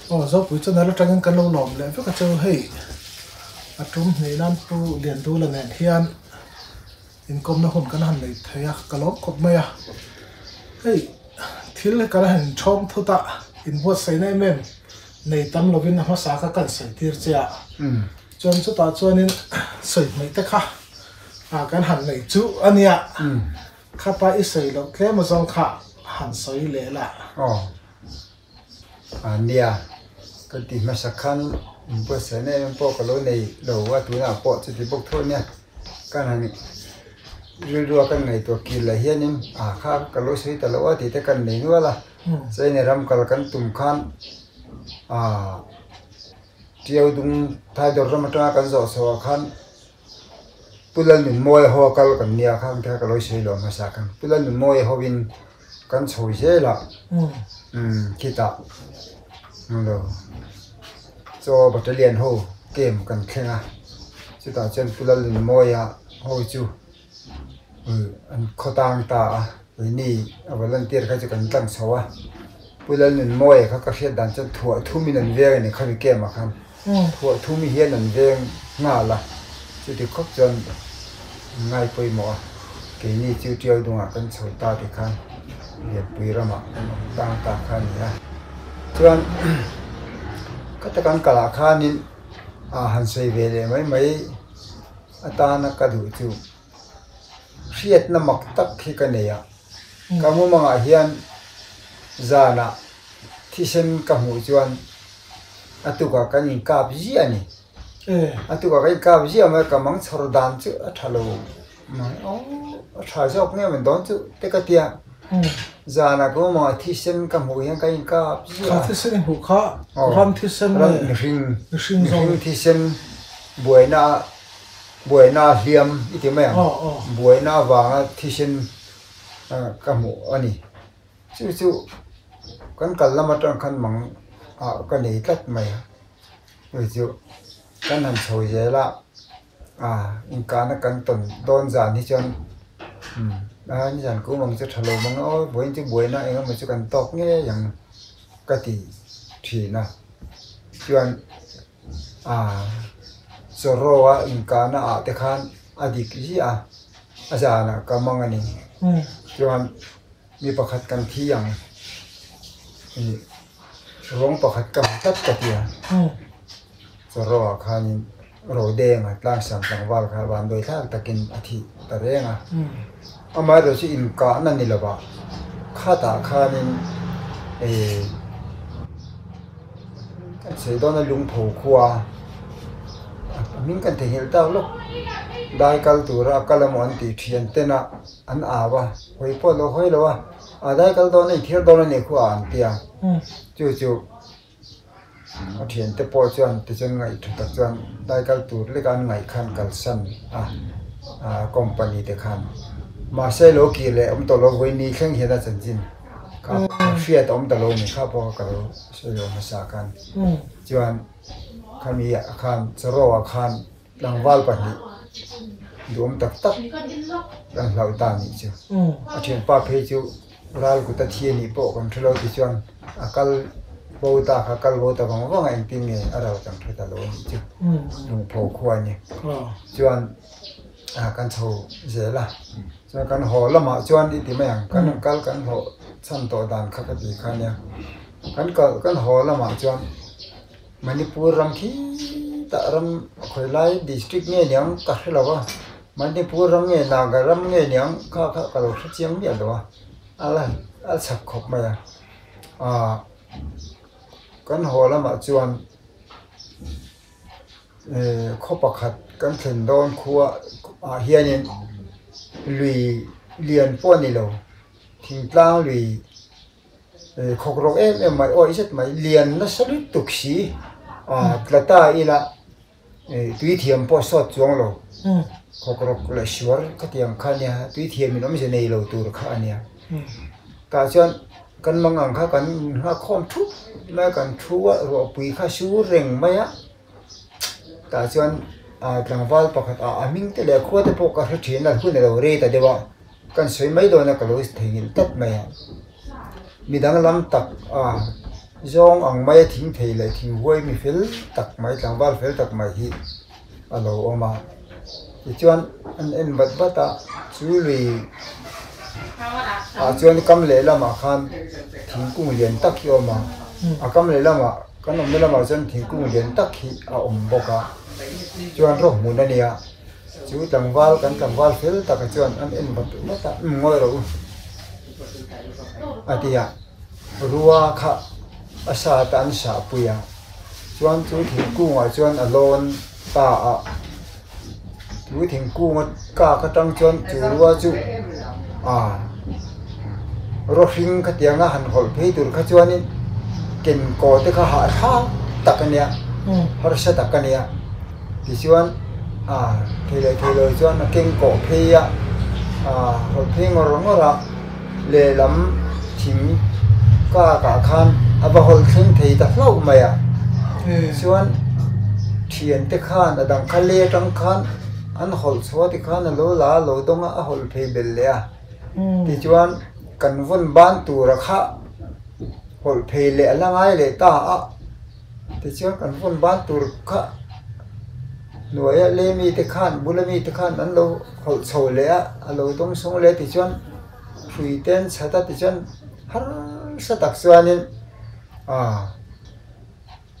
Aw Zopui chuan a la tangin kan lo lawm leh vek a chu hei a tum hnih nan Pu Liandula nen hian inkawmna hun kan han nei thei a ka lawm khawp mai a hei thil hi kan han inchhawng thut a inbuatsaihna em em nei tam lovin a hmasa kha kan sawi tir che a chuan chutah chuanin sawi hmaih te kha ah kan han nei chu a nia khata i sawi loh tlem azawng kha han sawi leh la. Aw a nia ka ti hmasa khan inbuatsaihna em pawh ka lo nei lo a tunah pawh chuti bawk tho ania kan han rilrua kan ngaihtuah kir leh hianin ah kha ka lo sawi ta lo a tih te kan nei nual a chuan ram kal kan tum khan ah Tiau dung Thaidawr ram atanga kan zawh chhoh ah khan Pu Lalnunmawia ho a kal kan nia kha ang te kha ka lo sawi lo hmasa khan Pu Lalnunmawia hovin kan chho zel a umm khitah englo chaw battalion ho camp kan thleng a chutah chuan Pu Lalnunmawia ho chu an khaw tang ta a keini a volunteer kha chu kan tlang chho a Pu Lalnunmawia kha ka hriat dan chuan thuah thumin an veng a ni khami camp ah khan thuah thumi hian an veng nghal a chuti khawp chuan an ngai pawimawh a keini chu tiau dungah kan chho ta ti khan Lianpui ramah kan awm tang ta kha a ni a chuan khata kan kalah khanin ah han sawi ve leh mai mai. Atana ka duh chu hriatna mak tak hi ka nei a, ka mumangah hian zanah thisen ka hmuh chuan a tukah kan inkap ziah a ni. A tukah kan inkap ziah mai ka mang chhawr dan chu a tha lo mai aw a tha zawk nge maw dawn chu te ka tia zanah ka mumangah thisen ka hmuh hian kan inkap ziah a. Kha thisen i hmuh kha ram thisen nge? Ram mihring mihring thisen. Buaina buaina hliam i ti mai ang. Buaina avanga thisen ka hmuh a ni. Chu chu kan kal lam atang khan mang ah ka nei tlat mai a. Chu chu kan han chho zel a, ah inkahna kan tawn dawn zan hi chuan umm a nizan kum ang chu tha lo mang aw vawiin chu buaina eng emaw chu kan tawk ngei ang ka ti thin a. Chuan. A chawraw a inkahna ah te khan a dik ziah a, a zanah ka mang a ni. Chuan mi pakhat kan thi ang ih ruang pakhat ka hmu tlat ka ti a, chawraw ah khanin Rodenga tlangsam tlangval kha vanduai thlak takin a thih ta reng a. Amaherawhchu chu inkahna ni lovah khatah khanin ih. Kan sawi dawn a lungpho khua a hming kan theihnghilh tak lawk dai kal tura a kal emaw an tih thian ten a an au a hawi pawh a lo hawi lo a a dai kal dawn a inthiar dawn a nih khu a an tia chu chu a thian te pawh chuan tichuan ngaih tha tak chuan dai kal tur lek a an ngaih khan kalsan a company te khan mahse lo kir leh awm tawh lo vawiin thleng hian a chanchin. Kha hriat a awm ta lo ni kha pawh ka lo sawi lo hmasa khan chuan khami ah khan chawraw ah khan tlangval pahnih duhawm tak tak kan hlauh ta nih chu a thianpa phei chu ral kut a thi a nih pawh kan hre lo ti chuan a kal bo ta kha kal bo ta vang vang a engtin nge a ral kan hre ta lo a nih chu lungpho khua a ni chuan kan chho zel a. Chuan kan haw lamah chuan i ti mai ang, kan rawn kal kan hlawh chhan tawh dan kha ka ti kha nia. Kan kal kan haw lamah chuan Manipur ram khi tah ram khawi lai district nge niang ka hre lo a, Manipur ram nge Naga ram nge niang kha kha ka lo hre chiang miah lo a, a la a chak khawp mai a. Aaa kan haw lamah chuan. Khaw pakhat kan thlen dawn khua ah hianin lui lian pawh a ni lo thingtlang lui khawk rawk em em mai awih zet mai lian nasa lutuk si ah tla ta ila tui thiam pawh sawt chuang lo khawk rawk leh suar khatiang kha a nia tui thiam in awmze nei lo tur kha a nia tah chuan. Kan mang ang kha kan nghak khawm thup mai a, kan thu a, ruahpui kha sur reng mai a, tah chuan ah tlangval pakhat ah a hming te leh a khua te pawh ka hre thin a, hun a lo rei ta deuh a, kan sawi mai dawn a ka lo theihnghilh tlat mai a, midang lam tak a. Zawng ang maia thing thei leh thing huai mi fel tak mai tlangval fel tak mai hi a lo awm a tichuan an en vat vat a chu lui ah chuan kam lehlamah khan thingkung lian tak hi a awm a a kam lehlamah kan awmna lamah chuan thingkung lian tak hi a awm bawk a chuan rawng hmun a nia chu tlangval kan tlangval fel taka chuan an en vat vat a umm ngawi rawh u a ti a. Rua kha a sat a an sahpui a, chuan chu thingkungah chuan a lawn ta a, chu thingkunga kak atang chuan chu rua chu ah raw hring khatianga han hawlh phei tur kha chuanin ken kaw te kha hahthlak tak a nia harsa tak a nia tichuan ah thei leh thei lo chuan a keng kawh phei a ah hawlh phei ngawr ngawr a. Lehlam thing kak ah khan a va hawlh thleng thei ta hlauh mai a, chuan thian te khan a dang kha le atang khan an hawlh chhuah ti khan a lo la a lo dawng a a hawlh phei belh leh a, tichuan kan vawn ban tura kha hawlh phei leh a la ngai leh ta a, tichuan kan vawn ban tur kha hnuaia le mite khan bula mite khan an lo hawlh chho leh a, a lo dawng sawng leh a tichuan. Hrui te an chhat a tichuan harsa tak chuanin ah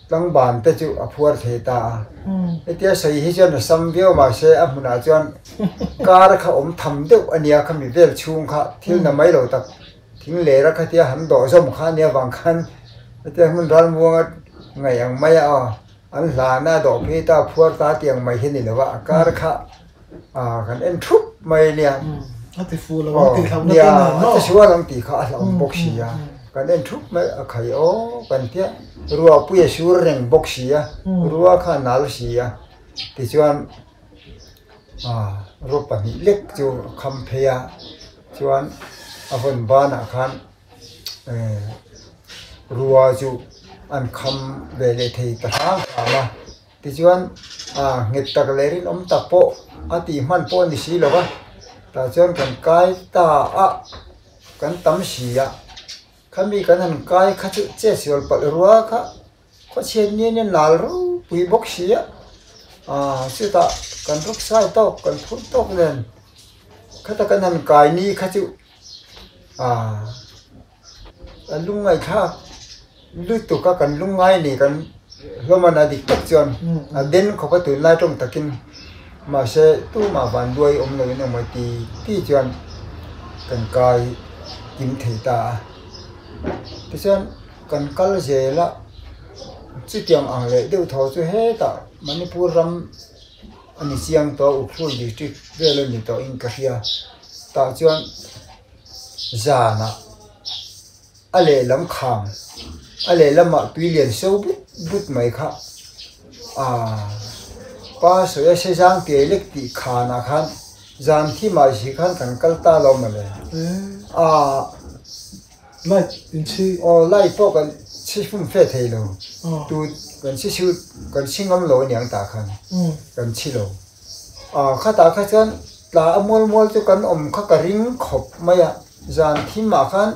tlangban te chu a phuar thei ta a hetia sawi hi chuan a sam viau mahse a hmunah chuan kar kha awm tham deuh a nia khami vel chhung kha thil na mai lo tak thing lera khatia han dawh zawm kha a nia vang khan hetia hmun ralmuanga ngaih ang mai a aw an hlana dawh phei ta phuar ta tih ang mai hi a ni lo a a kar kha. Ah kan en thup mai nia. A ti fu lo ang tih hlauhna te nen maw? A ti sual ang tih kha a hlauhawm bawk si a. Kan en thup mai a khai aw kan tia ruahpui a sur reng bawk si a, rua kha a nal si a. Tichuan ah rua pahnih lek chu a kham phei a, chuan a vawn banah khan rua chu an kham ve leh thei ta hrang hrang a. Tichuan, nghet tak leh rinawm tak pawh a tih hman pawh a ni si lo va, tah chuan kan kai ta a, kan tam si a, khami kan han kai kha chu che sual palh rua kha khawchhiat nia nia nal ropui bawk si a, chutah kan rawk sai tawk kan phur tawk nen khata kan han kai ni kha chu A lungngaithlak lutuk a kan lungngai ni kan hlawm a na dik tak chuan a den khawp a tunlai tawng takin mahse tumah van duai awm loin emaw ti ti chuan kan kai kim thei ta a tichuan kan kal zel a chutiang ang leh deuh tho chu hetah Manipur ram a ni chiang tawh a Ukhrul district vel a ni tawh in ka hria tah chuan. Zanah a lehlam kham a lehlamah tui lian so but but mai kha aaa pa sawi a sezang piai lek tih khanah khan zan thi mah si khan kan kal ta lo mawle aaa light in chhi aw light pawh kan chhi fum fe thei lo tu kan chhi chhu kan chhi ngam lo aniang tah khan kan chhi lo aaa khatah kha chuan. Tla a mual mual chu kan awm kha ka ring khawp mai a, zan thim ah khan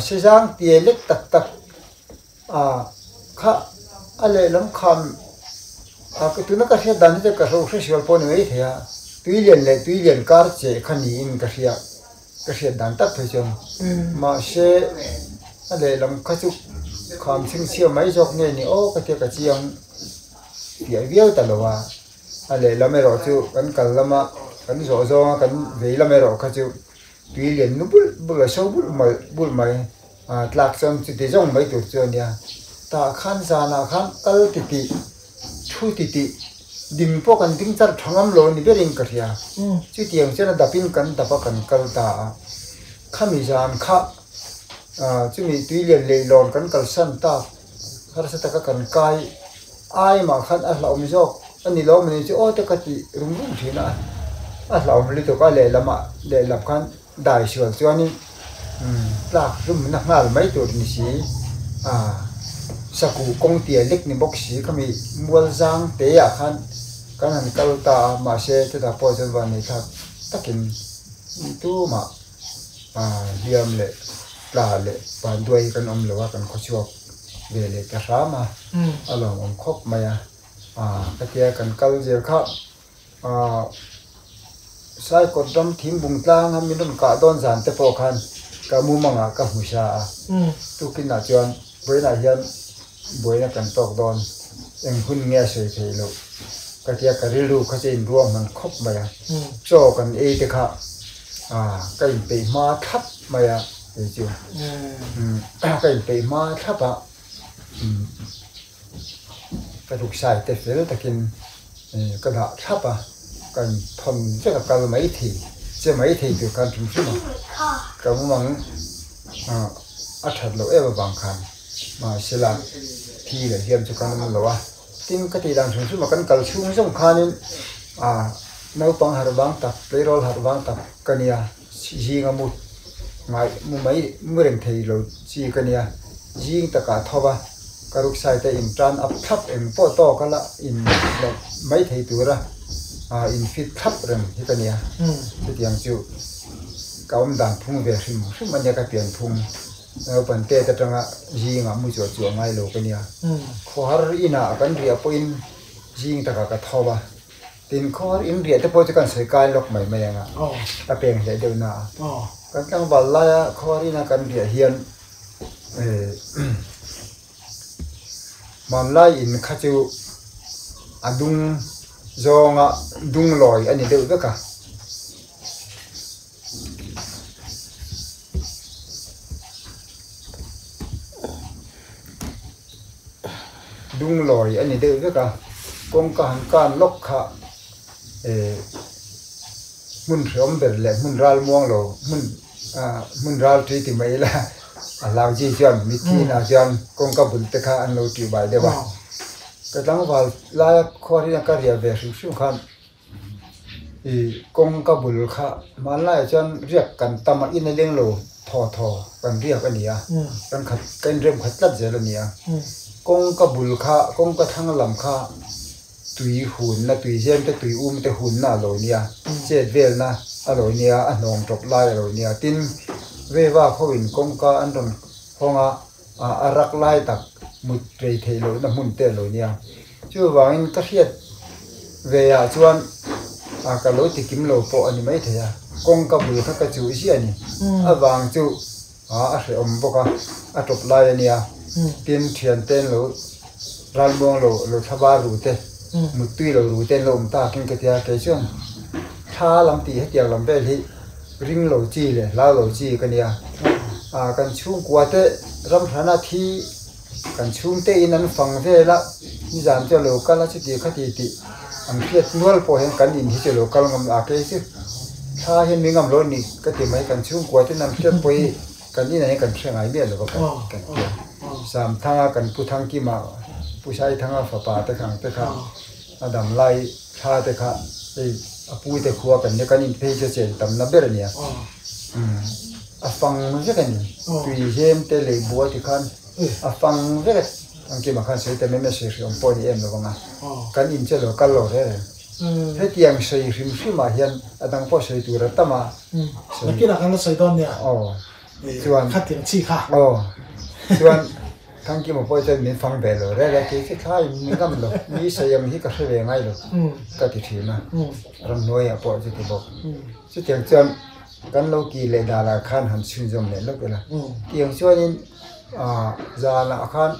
sezang tia lek tak tak kha a lehlam kham tuna ka hriat dan hi chu ka hro hre sual pawh a ni mai thei a, tui lian leh tui lian kar che kha niin ka hria, ka hriat dan tak phei chuan mahse a lehlam kha chu kham chhingchhia mai zawk nge ni aw ka tia ka chiang fiah viau ta lo a. A lehlam erawh chu kan kal lama kan zawh zawnga kan vei lam erawh kha chu tui lian nu bulh bulh a so bulh mai bulh mai ah tlak chuan chuti zawng mai tur chu a nia tah khan zanah khan kal ti tih thu ti tih ding pawh kan ding char tha ngam lo a ni berin ka hria chutiang chuan a dapin kan dap a kan kal ta a khami zan kha ah chumi tui lian leihlawn kan kalsan tak harsa taka kan kai ai mah khan a hlauhawm zawk a ni lo mawni chu aw te ka tih rum rum thin a a hlauhawm lutuk a lehlamah lehlam khan dai sual chuanin umm tlak hlumna nghal mai tur ni si ah sakuh kawng tia lek ni bawk si khami mual zang te ah khan kan han kal ta a mahse chutah pawh chuan vanneih thlak takin tumah ah hliam leh tla leh vanduai kan awm lo a kan khawchhuak. ve leh ta hram a, a lawmawm khawp mai a. Ka tia kan kal zel kha Saikawt ram thingbung tlanga min rawn kah dawn zan te pawh khan ka mumangah ka hmu sa a, tukinah chuan vawiinah hian buaina kan tawk dawn eng hun nge a sawi theih loh ka tia ka rilru kha chu a inruahman khawp mai a, chaw kan ei te kha ka inpeih hma thlap mai a kei chu ka inpeih hma thlap a. Ka ruksai te fel takin ka dah thlap a, ka inthawn vek a kal mai thei, che mai thei tur khan hrim hrim a, ka mumang a that loh em avang khan mahsela thi leh hliam chu kan awm lo a, tin ka tih dan hrim hrim a kan kal chhung zawng khanin naupang harh vang tak, tleirawl harh vang tak ka nia. Zinga mu ngai mu mai mu reng thei lo chi ka nia, zing takah tho va ka ruksai te in tan up thlap eng pawh tawk a la in loh mai thei tura in fit thlap reng hi ka nia. Chutiang chu ka awm dan phung ve hrim hrim a nia ka pian phung naupang tet atanga zingah mu chuah chuah ngai lo ka nia. Khawhar inah kan riah pawhin zing takah ka tho va. Tin khaw in riah te pawh chu kan sawi kai lawk mai mai ang a, a peng hleh deuh na a. Kan tlangval laia khaw ina kan riah hian hmanlai in kha chu a dung zawnga dung lawi a ni deuh vek a. Dung lawi a ni deuh vek a, kawngka han kan lawk kha eh hmun hreawm ber leh hmun ral muang lo hmun ah hmun ral ṭi ti mai ila a hlau chi chuan mitthi inah chuan kawngka bul te kha an lo ṭih bai deuh a, ka tlangval laia khuarina ka riah ve hrim hrim khan. I kawngka bul kha hmanlaiah chuan riak kan tam a, in a leng lo thaw thaw kan riak a ni a, kan khat ka inrem khat tlat zel a ni a. Kawngka bul kha kawngka thlang lam kha tui hunna tui zem te tui um te hunna a lo nia, chet velna a lo nia, a hnawng tawp lai a lo nia. Tin, Veva khawin kawngka an rawn hawng a, a rak lai tak mut rei theih lohna hmun te a lo nia. Chuvangin ka hriat ve ah chuan ka lo ti kim lo pawh a ni maithei a, kawngka bul kha ka chuh ziah a ni. A vang chu a hrehawm bawk a, a tawp lai a nia. Tin, thian te an lo ralmuang lo, lo thla bar ru te, muttui lo ru te an lo awm takin ka tia, kei chuan thla lam tih hetiang lam vel hi ring lo chi leh hlau lo chi ka nia. Kan chhungkua te ramhrana thi. Kan chhungte in an fang vel a, nizan chu a lo kal a chuti kha ti tih an hriat nual pawh hian kan in hi chu a lo kal ngam lo a kei chu thla hian mi ngam lo a ni ka ti mai kan chhungkua ten an hriat pawh hi kan inah hian kan hre ngai miah lo va kan kan ti a Samthanga kan Pu Thangkima Pu Saithanga fapa te kha ang te kha a dam lai thla te kha hei a pu te khua kan nia kan in phei chu a chen tamna ber a nia a fang vek a ni tui zem te lei bua ti khan. A fang vek a, ang kima khan sawi ta mai mai sawi hrim pawh a ni em lo vang a, kan in che lo kal lo reng reng. Hetiang sawi hrim hrim ah hian a dang pawh sawi tur a tam a, sawi. Nakinah kan la sawi dawn nia. Aw, chuan. Khatiang chi kha. Aw, chuan Thangkima pawh chuan min fang ve lo reng reng, kei chu thlai min ngam lo, mi sawi ang hi ka hre ve ngai lo ka ti thin a, ramhnuaiah pawh chuti bawk. Chutiang chuan kan lo ki leh danah khan han chhunzawm leh lawk ila, tiang chuanin. Ah zanah khan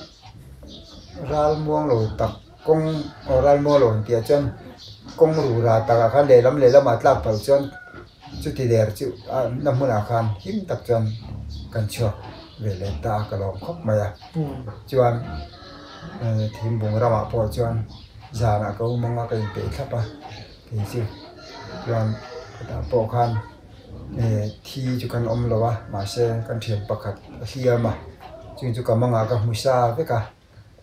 ral muang lo tak kawng aw ral muang lo an tih ah chuan kawng rura takah khan lehlam lehlamah tlak palh chuan chuti der chu a na hmunah khan him tak chuan kan chhuak ve leh ta a ka lawm khawp mai a chuan thingvung ramah pawh chuan zanah ka awm ang a ka inpeih thlap a kei chu chuan hetah pawh khan. Thi chu kan awm lo a mahse kan thian pakhat a hliam a chung chu ka mangah ka hmu sa vek a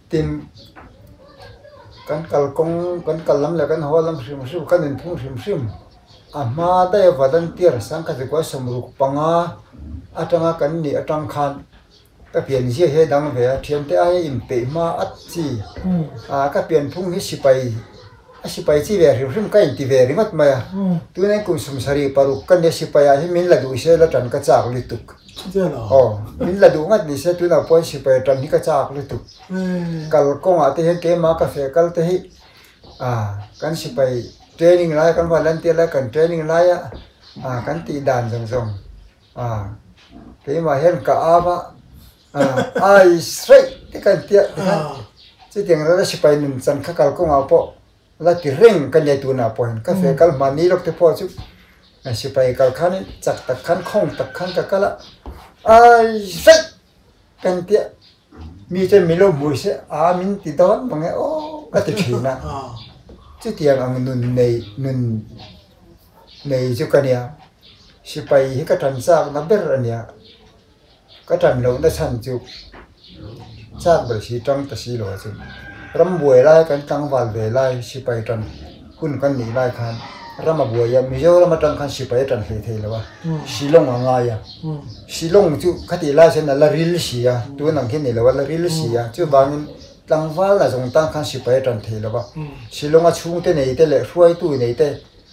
tin kan kalkawng kan kal lam leh kan haw lam hrim hrim kan inphung hrim hrim a hma daih a volunteer sangkhatikua sawmruk panga atanga kan nih atang khan ka pian zia hi a dang ve a thiante aia inpeih hma at chi ah ka pianphung hi sipai a sipai chi ve hrim hrim ka inti ve ringawt mai a tunah hian kum sawmsarih paruk ka nia sipai ah hian min la duh se la tan ka chak lutuk. Chutia lo. Aw, min la duh ngat ni se tunah pawhin sipai tan hi ka chak lutuk. Kal kawngah te hian keimah ka feh kal te hi ah kan sipai training lai kan volunteer lai kan training laia ah kan tih dan zawng zawng ah keimah hian ka ap a ah ai hraih te ka intiah tikhan chutiang rara sipai nun chan kha kal kawngah pawh La ti reng ka nia tunah pawh hian ka feh kal hmani lawk te pawh chu sipai kal khan chak tak khan khawng tak khan ka kal a ai hraih kan tia mi chuan min lo hmu se a min ti dawn mang e aw ka ti thin a chutiang ang nun nei nun nei chu ka nia sipai hi ka tan chak na ber a nia ka tan loh na chhan chu chak ber si tang ta si lo chu ram buai lai kan tlangval ve lai sipai tan hun kan nih lai khan ram a buai a Mizoram atang khan sipai a tan hlei thei lo a Shillong a ngai a Shillong chu khatih lai chuan a la ril si a tun ang hi ni lo a la ril si a chuvangin tlangval a zawng tan khan sipai a tan thei lo a Shillong a chhungte nei te leh hruaitu nei te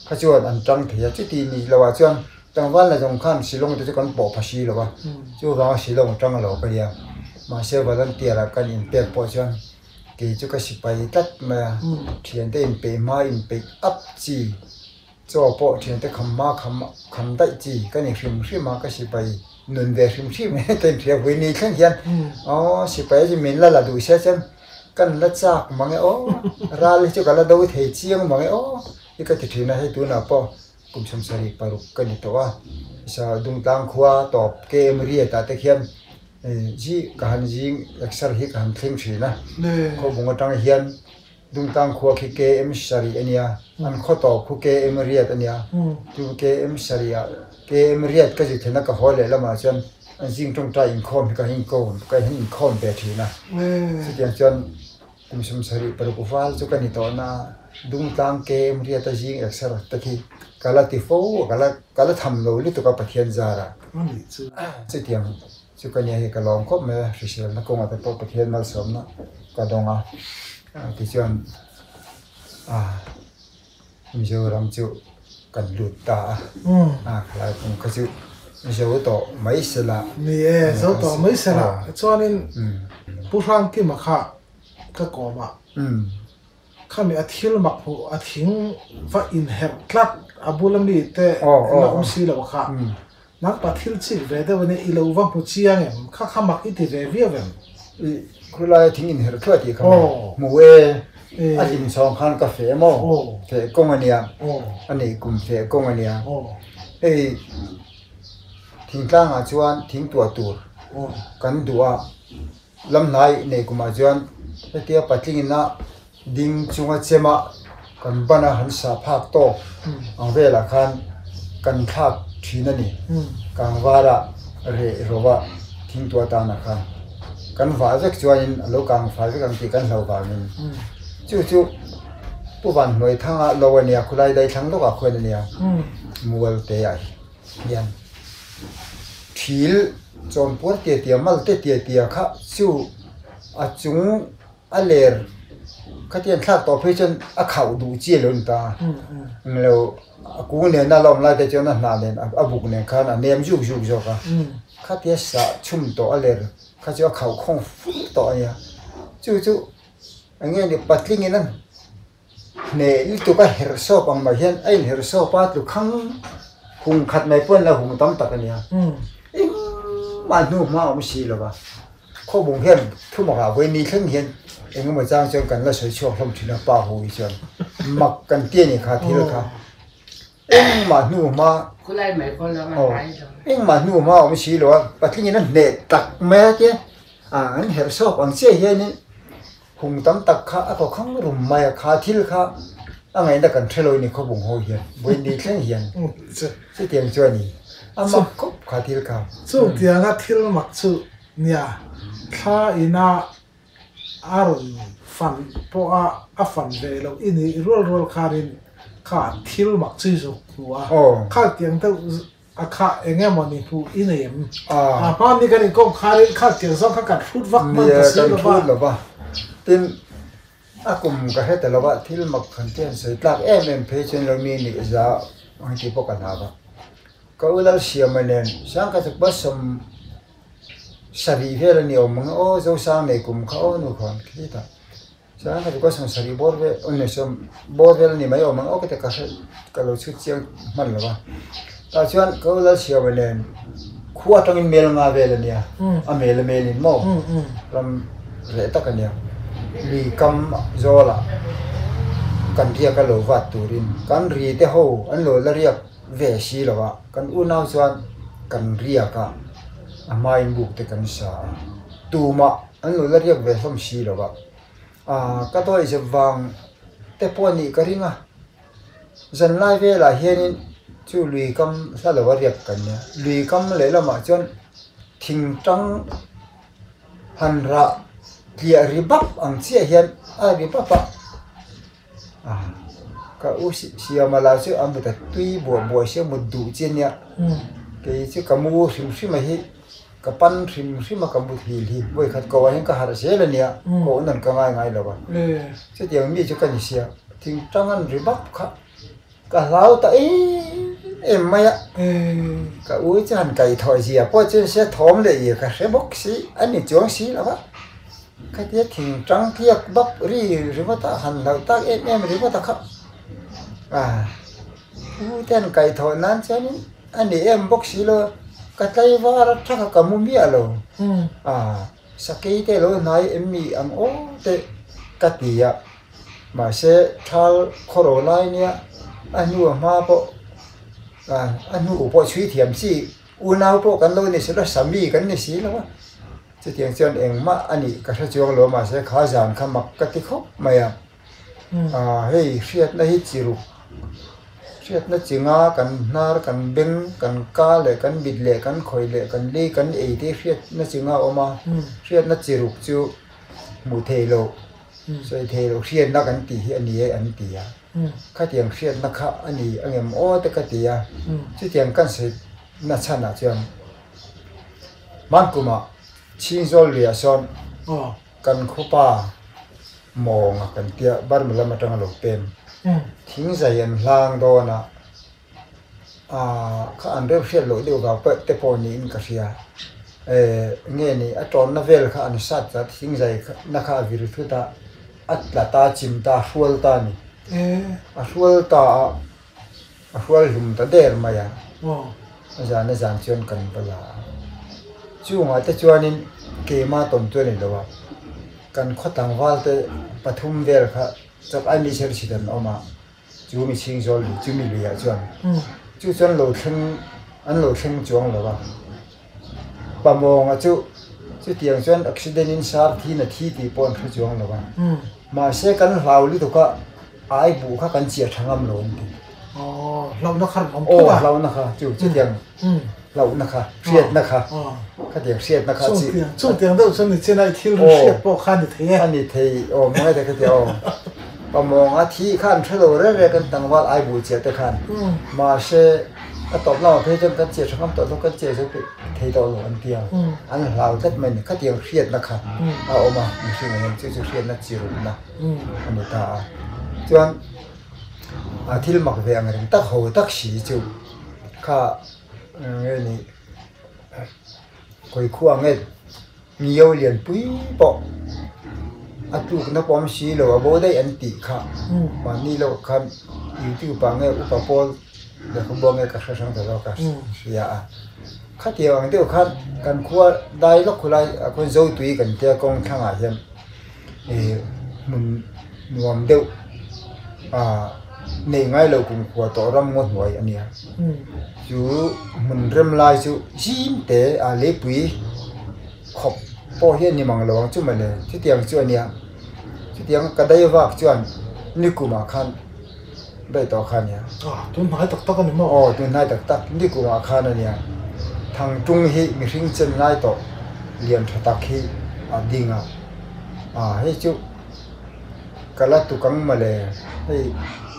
kha chuan an tang thei a chuti ni lo ah chuan Tlangval na zawng khan Shillong te chu kan pawh pha si lo a, chuvanga Shillong tang lo ka nia. Mahse volunteer ah kan inpek pawh chuan kei chu ka sipai tlat mai a, thiante inpeih hma inpeih up chi, chaw pawh thiante kham hma kham kham daih chi ka ni hrim hrim a, ka sipai nun ve hrim hrim ka inhria vui ni thleng hian aw sipai chu min la la duh sia chuan kan la chak mang e aw, ral hi chu ka la do thei chiang mang e aw hi ka ti thin a, hei tunah pawh Kum 76 ka ni tawh a, sa Dungtlang khua tawp KM Riat ah te khian ji ka han zing exer hi ka han thleng thin a, Khawbung atang hian Dungtlang khua khi KM sarih a nia, an khaw tawp khu KM Riat a nia, chu KM sarih ah KM Riat ka zi thlen a ka haw leh lamah chuan an zing tawngtai inkhawm hi ka han inkhawm ka han inkhawm ve thin a, chutiang chuan Kum 76 val chu ka ni tawh na, Dungtlang KM Riata zing exer te khi ka la ti fo a, ka la ka la tham lo lutuk a Pathian zara. Chutiang chu ka nia hi ka lawm khawp mai a, hriselna kawngah te pawh Pathian malsawmna ka dawng a, tichuan Mizoram chu kan lut ta a, a khalai kawng kha chu zo tawh mai se la. Ni e, zo tawh mai se la. Chuanin Pu Hrangkima kha ka kawm a, khami a thil mak hmuh a thing va inherh tlat a bula mi te la awm si lo kha nangpa thil chik ve deuh ania i lo va hmu chiang em? Kha kha mak i ti ve viau em? I khulai thing inherh thuai tih kha maw? Hmu e, a hlim chhawng khan ka feh maw? Feh kawng ania, a neih kum feh kawng ania. Hei thingtlangah chuan thing tuah tur kan duh a, lamhnai neih kumah chuan hetia patlingina ding chunga chema kan ban a han sah phak tawk ang velah khan kan thlak thin a ni. Kangvara reh rawha thingtuah atana khan kan vah vek chuanin a lo kang fai vek ang tih kan hlo vangin chu chu Pu Vanhnuai thanga lo a nia khulai daithlang lawkah khuan a nia mual te ah hian thil chawnpuar tia tia mal te tia tia kha chu a chung A ler khatiang thlak tawh phei chuan a khauh duh chi a lo ni ta englo a kung nena a la awm lai te chuan a hnah nen a buk nen khan a nem zuk zuk zawk a khatia sah chhum tawh a ler kha chu a khauh khawng fur tawh a nia chu chu eng nge ni patling in a hneh lutuk a herh sawp ang mai hian a inherh sawp a tlukhang hung khat mai pawh an lo hung tam tak a nia engmah hnu hma a awm si lo va. Khawbung hian thumakah vawi ni thleng hian eng emaw chang chuan kan la sawi chhuak hlawm thin a, pa hu hi chuan mak kan ti a ni kha thil kha. Engmah hnu hma aw engmah hnu hma awm si lo a, patlingin a hneh tak mai a tia an herh sawk ang chiah hianin hung tam tak kha a kawkhang rum mai a, kha thil kha a ngaihna kan hre lo a ni khawbung ho hian vawi ni thleng hian chutiang chu a ni a mak khawp kha thil kha. Chutianga thil mak chu Nia, thla ina a rawn fan pawha a fan ve loh i nih rual rual khanin kha thil mak chi zuk hmu a, kha tiang deuh a kha eng emaw ni hmuh i nei em? A hmani kan inkawm khanin kha tiang zawng kha kan hrut vak hman ta si lo va. Tin, a kum ka hre ta lo va, thil mak han ti han sawi tlak em em phei chuan lo mi nih za ang tih pawh ka hlau va. Ka u Lalsiama nen Sangkachuk bus sawm. Sarih vel a ni awm ang aw Zosang nei kum kha aw nu khawn khi ta chuan ka ti kawt sawmsarih bawr vel aw ni sawm bawr vel a ni mai awm ang aw ka ti ka hre ka lo chhut chiang hman lo va tah chuan ka u Lalsiama nen khua atangin mel nga vel a nia a mel a melin maw ram reh tak a nia lui kam zawlah kan riak a lo vat turin kan ri te ho an lo la riak ve si lo a, kan unau chuan kan riak a, a hmain buk te kan sa a, tumah an lo la riak ve hlawm si lo a, aaa ka dawi zep vang te pawh nih ka ring a, zanlai velah hianin chu lui kam hla lo a riak kan nia, lui kam lehlamah chuan thing tang han rah tliah ri bap ang chiah hian a ri bap a. Ka u siama lah chu a mut a tui buah buah sia mut duh chi ania kei chu ka mu hrim hrim a hi ka pan hrim hrim a ka mut hil hi vawi khat ko ah hian ka harh zel ania koh nawn ka ngai ngai lo a chutiang mi chu ka ni sia thing tang an ri vak kha ka hlau ta em em mai a ka u chu han kaihthawh zia pawh chu se thawm leh ih ka hre bawk si a ni chuang si lo va. Khatia thing tang tliak bap ri ringawt a han hlauh tak em em ringawt a kha a u te an kaihthawh nan chuanin a ni em bawk si lo ka tlaivar a thak a ka mu miah lo a sakei te lo hnai em mi ang aw te ka ti a mahse thal khawro lai nia a hnu a hma pawh a hnu pawh chhui thiam chi unau pawh kan lo ni si lo sami kan ni si lo a. Chutiang chuan engmah a nih ka hre chuang lo mahse kha zan kha mak ka ti khawp mai a, aah hei hriatna hi chi ruk, hriatna chi nga kan hnar kan beng kan ka leh kan mit leh kan khawih leh kan lei kan ei te hriatna chi nga a awm a, hriatna chi ruk chu hmuh theih loh sawi theih loh hriatna kan tih hi a ni e an ti a, khatiang hriatna kha a ni angem aw te ka ti a, chutiang kan sawi na chhanah chuan. Hmankumah Chhingzawl luiah sawn kan khupa mawnga kan tia Burma lam atanga lo pem thingzai an hlang dawn a, aah kha an reu hriat loh deuh vang pawh te pawh niin ka hria. Eh nge ni a tawnna vel kha an sat a thingzai na kha a vir thut a, a tla ta chim ta a hrual ta a ni. A hrual ta a. A hrual hlum ta der mai a, a zan a zan chuan kan va la a. Chungah te chuanin keimah tawn chu a ni lo a, kan khaw tlangval te pathum vel kha chak ai mi ser chhit an awm a, chu mi chhing zawl lui chu mi luiah chuan chu chuan lo thleng an lo thleng chuang lo a. Pamawnga chu chutiang chuan accident in sar thin a thi tih pawh an hre chuang lo a, mahse kan hlau lutuk a. Ai buh kha kan chiah tha ngam lo an ti. Aw, hlauhna kha rawn awm thut a. Aw, hlauhna kha, chu chutiang hlauhna kha, hriatna kha, khatiang hriatna kha chi. Chungtiang deuh chuan ni chin a, i thil ri hriat pawh kha a ni thei e. A ni thei, aw, hmangaih tak heti aw. Pamawng a thih kha an hre lo reng reng kan tlangval ai buh chiah te khan. Mahse, a tawp lamah phei chuan kan chiah tha ngam tawh lo, kan chiah zo thei tawh lo an ti a. An hlau tlat mai a ni, khatiang hriatna kha a awm a, mihringah hian chu chu hriatna chi rukna. a ni ta a chuan a thil mak ve ang reng tak ho tak si chu kha nge ni khawi khua nge miau lian pui pawh a tlukna pawh awm si lo a bo daih an tih kha mahni loh khan youtube ah nge upa pawl lehkhabu ah nge ka hre hrang ta zawk a hria a khatiang ang deuh khan kan khua dai lawk khulai ah khuan zotui kan tia kawng thlangah hian. Ih hmun nuam deuh ah neih ngai lo kum khua tawh ram ngaw hnuai a nia chu hmun rem lai chu zim te a leipui khawp pawh hi a ni mang lo ang chu mawle chutiang chu a nia chutiang ka dai vak chuan nikumah khan daih tawh kha a nia tun hnai tak tak a ni maw aw tun hnai tak tak nikumah khan a nia thangtung hi mihring chen lai tawh lian tha tak hi a ding a. Ah hei chu ka la tuk ang mawle hei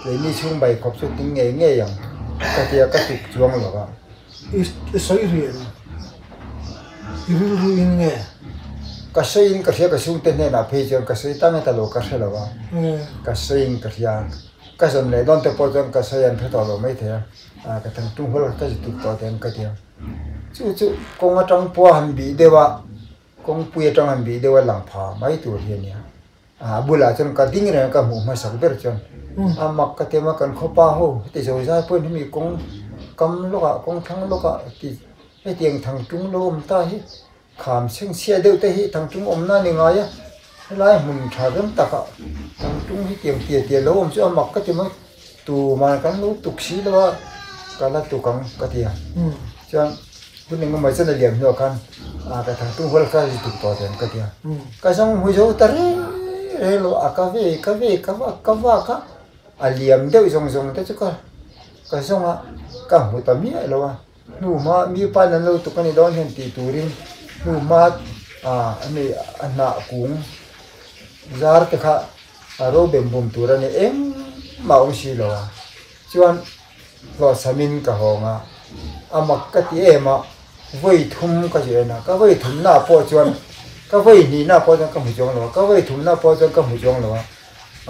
keini chhung bai khawp chu ting ngei ngei ang ka tia ka tuk chuang lo a. I sawi rian i rilru in nge? Ka sawi in ka hria ka chhungte hnenah phei chuan ka sawi tang e ta lo ka hre lo a ka sawi in ka hria ka zawn leh dawn te pawh chuan ka sawi an hre tawh lo maithei a ah ka thangtung hual ka tuk tawh te ang ka tia chu chu kawng atang pawh a han bih deuh a. Kawngpui atang han bih deuh a lang pha mai tur hi a nia. A bulah chuan ka ding reng a ka hmuh hmasak ber chuan a mak ka ti a kan khawpa ho heti zo zai pawhin hemi kawng kam lawkah kawng thlang lawkah ti hetiang thang tung lo awm ta hi kham chhengchhia deuh te hi thang tung awmna a ni ngai a helai hmun tha rem takah thang tung hetiang tia tia lo awm chu a mak ka ti mai tuman kan lo tuk si lo a ka la tuk ang ka ti a chuan hun engemaw chuan a liam hnuah khan ah ka thang tung hual kha ri tuk tawh teh ang ka ti a ka zawng hmu zo ta reng reng lo a ka ve ka ve ka vak ka vak a a liam deuh zawng zawng te chu ka ka zawng a ka hmu ta miah lo a hnu hma mi pain an lo tuk a ni dawn hian tih turin hnu hma ah ani a hnah kung zar te kha a ro bem bum tur a ni engmah a awm si lo a chuan hlawhchhamin ka hawng a, a mak ka ti em a, vawi thum ka zir en a, ka vawi thumna pawh chuan ka vawi hnihna pawh chuan ka hmu chuang lo a, ka vawi thumna pawh chuan ka hmu chuang lo a,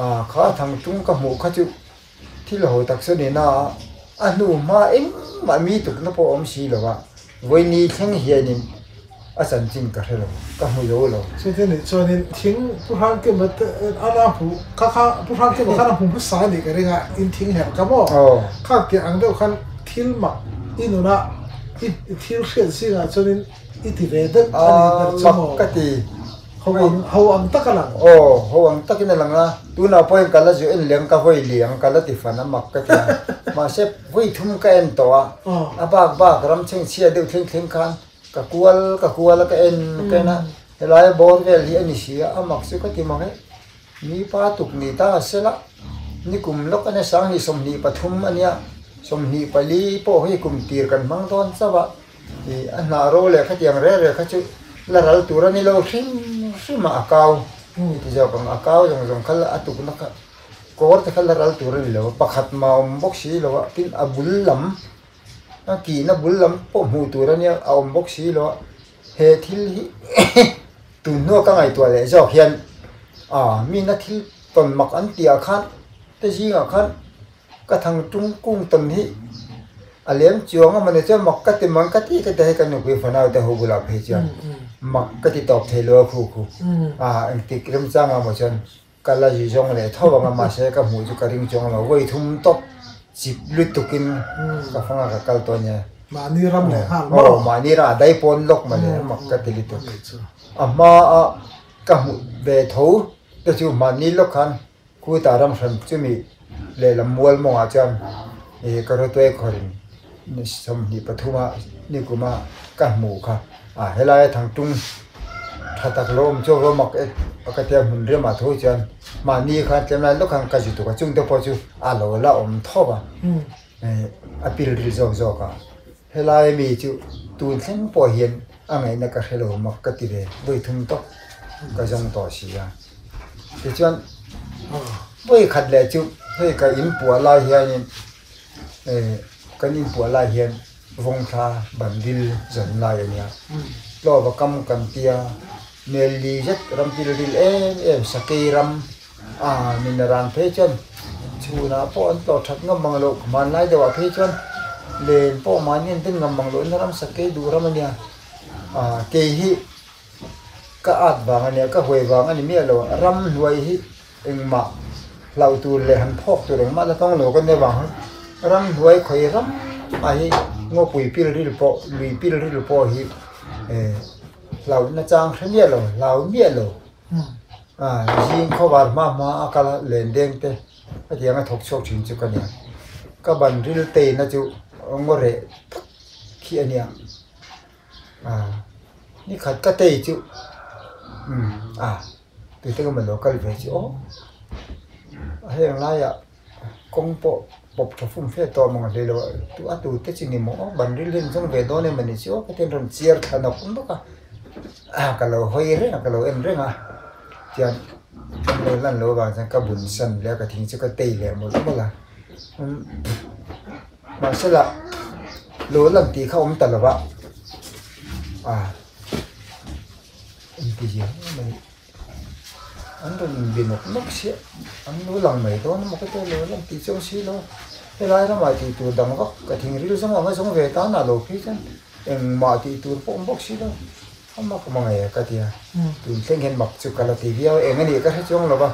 ah kha thang tung ka hmuh kha chu thil ho tak chu a ni na a, a hnu hma engmah mi tukna pawh a awm si lo a, vawi ni thleng hianin A chanchin ka hre lo, ka hmu zo lo. Chuti nih chuanin thing Pu Hrangkima te a la hmu kha kha Pu Hrangkima khan a hmu hmasa a nih ka ring a, in thing herh ka maw? Khang tih ang deuh khan thil mak i nuna i thil hriat zingah chuanin i ti ve deuh a nih ber chu maw? Mak ka ti. Ho ang ho ang tak a lang. Aw, ho ang takin a lang a, tunah pawhin ka la zu en leh ang ka vawi leh ang ka la ti fan a mak ka ti a, mahse vawi thum ka en tawh a, a bak bak ram chhengchhia deuh thleng thleng khan Ka kual ka kual a ka en ka en a, helai bawr vel hi a ni si a, a mak chu ka ti mak e. Mi pa tuk ni ta se la, ni kum lawk a nia sanghnih 23 a nia, 24 pawh hi kum tir kan hmang dawn chauh a, ih a hnah ro leh khatiang reh reh kha chu la ral tur a ni lo hrim hrim a, a kau ti zawk ang, a kau zawng zawng kha a tukna kha kawr te kha la ral tur a ni lo a, pakhat mah a awm bawk si lo a, tin a bul lam. A kihna bul lam pawh hmuh tur a nia a awm bawk si lo a, he thil hi tun hnua ka ngaihtuah leh zawk hian ah mina thil tawn mak an tih ah khan te zingah khan ka thang tung kung tawn hi a lem chuang a mawni chuan mak ka ti mang ka ti ka ti hei ka nupui fanau te ho bulah phei chuan mak ka ti tawp thei lo a khu khu ah engtik remchang ah maw chuan Ka la zi zawng leh tho ang a, mahse ka hmuh chu ka ring chuang lo. Vawi thum tawp chip lutukin ka fang a ka kal tawh a nia. Mahni ram leh nghal maw? Aw, mahni ram a dai pawn lawk mah le, mak ka ti lutuk. A hma a ka hmuh ve tho te chu mahni lawk khan Kuta ram hran chumi lehlam mual mawngah chuan ih ka rawtuai khawrin 23 a nikuma ka hmuh kha. A helaia thangtung tha tak lo awm chu va mak e a ka tia hmun remah tho chuan mahni khan tlem lai lawk khan ka zut tuk a chungte pawh chu a lo la awm thawp a a pil ril zawk zawk a helai mi chu tun thleng pawh hian a ngaihna ka hre lo mak ka ti ve vawi thum tawk ka zawng tawh si a tichuan vawi khat leh chu hei ka inpuah lai hianin kan inpuah lai hian. Vawngthla bandil zan lai a nia. Tlawva kam kan tia Melli zet ram pil ril em em sakei ram a min a ran phei chuan chhunah pawh an tlawh that ngam mang loh hmanlai deuhah phei chuan len pawh mahni an den ngam mang loh na ram sakei duh ram a nia. Ah kei hi ka at vang a nia ka huai vang a ni miah lo ram hnuai hi Engmah hlauh tur leh han phawk tur engmah la tawng lo ka nia vang ramhnuai khawi ram ah hi ngawpui pil ril pawh lui pil ril pawh hi eh hlauh na chang hre miah lo hlau miah lo ah zing khawvar hma hma a kal len deng te hetiang a thawk chhuak thin chu ka nia ka ban ril teina chu ngaw reh tak khi a nia. Ah ni khat ka tei chu umm ah tute ka lo kal ve chu aw heng laiah kawng pawh pawp tha fum fe tawh mang hle lo a tu te chi ni maw aw ban ril hian zawng ve dawn em ani chu aw ka ti rawn chiar thla nawk nawk a ah ka lo hawi reng a ka lo en reng a chuan an lo lan loh avang chuan ka bun san leh a ka thing chu ka tei leh mawlh mawlh a mahsela lo lan tih kha awm ta lo va ah inti zia em a ni an rawn inbe nawk nawk chiah an lo lang mai dawn emaw ka tia lo lan tih chu awm si lo helai ramah tih tur dang vak ka thing ril zawng ang a zawng ve tan ah lo phei chuan engmah tih tur pawh awm bawk si lo. A mak mang e ka ti a, tun thleng hian mak chu ka la ti viau eng a nih ka hre chuang lo va.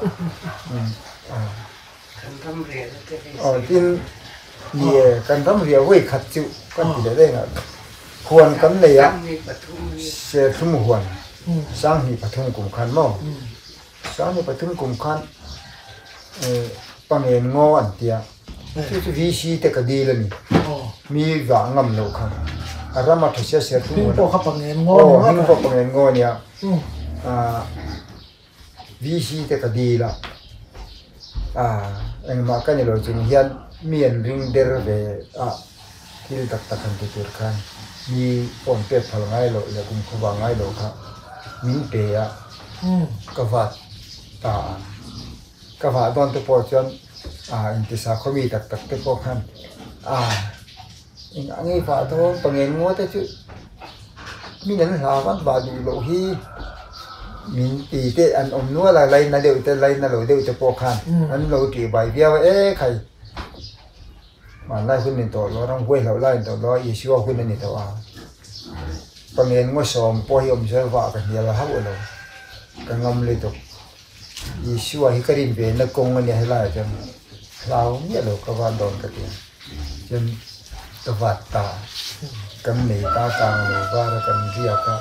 Aw tin ni e kan ram riah vawi khat chu kan ti leh daih a, huan kan nei a, serthlum huan sanghnih pathum kum khan maw, sanghnih pathum kum khan pangen ngaw an ti a. Chu chu VC te ka dil a ni. Mi vah ngam loh kha. A ram a tha sia sia thung Hming pawh kha pangen ngaw ni ngawt a. Hming pawh pangen ngaw a nia. VC te ka dil a. Engmah ka ni lo chung hian mi an ring der ve a thil tak tak han ti tur khan mi phone pek phal ngai loh leh kum khaw vah ngai loh kha min pe a ka vat ta a. Ka vah dawn te pawh chuan ah intisa khaw mi tak tak te pawh khan ah eng ang i vah dawn pangen ngaw te chu min an hlau an vah duh loh hi min ti te an awm nual a laina deuh te laina lo deuh te pawh khan an lo tih bai viau a e khai hmanlai hun ni tawh lo ram huai hlauh lai ni tawh lo a Isua hun a ni tawh a pangen ngaw sawm pawh hi awm zel vah ka hnial hauh lo ka ngam lutuk. Isua hi ka rin ve na kawng a nia helaiah chuan hlau miah lo ka van dawn ka ti a, chuan ka vat ta kan nei ta kang lo var a kan riak a,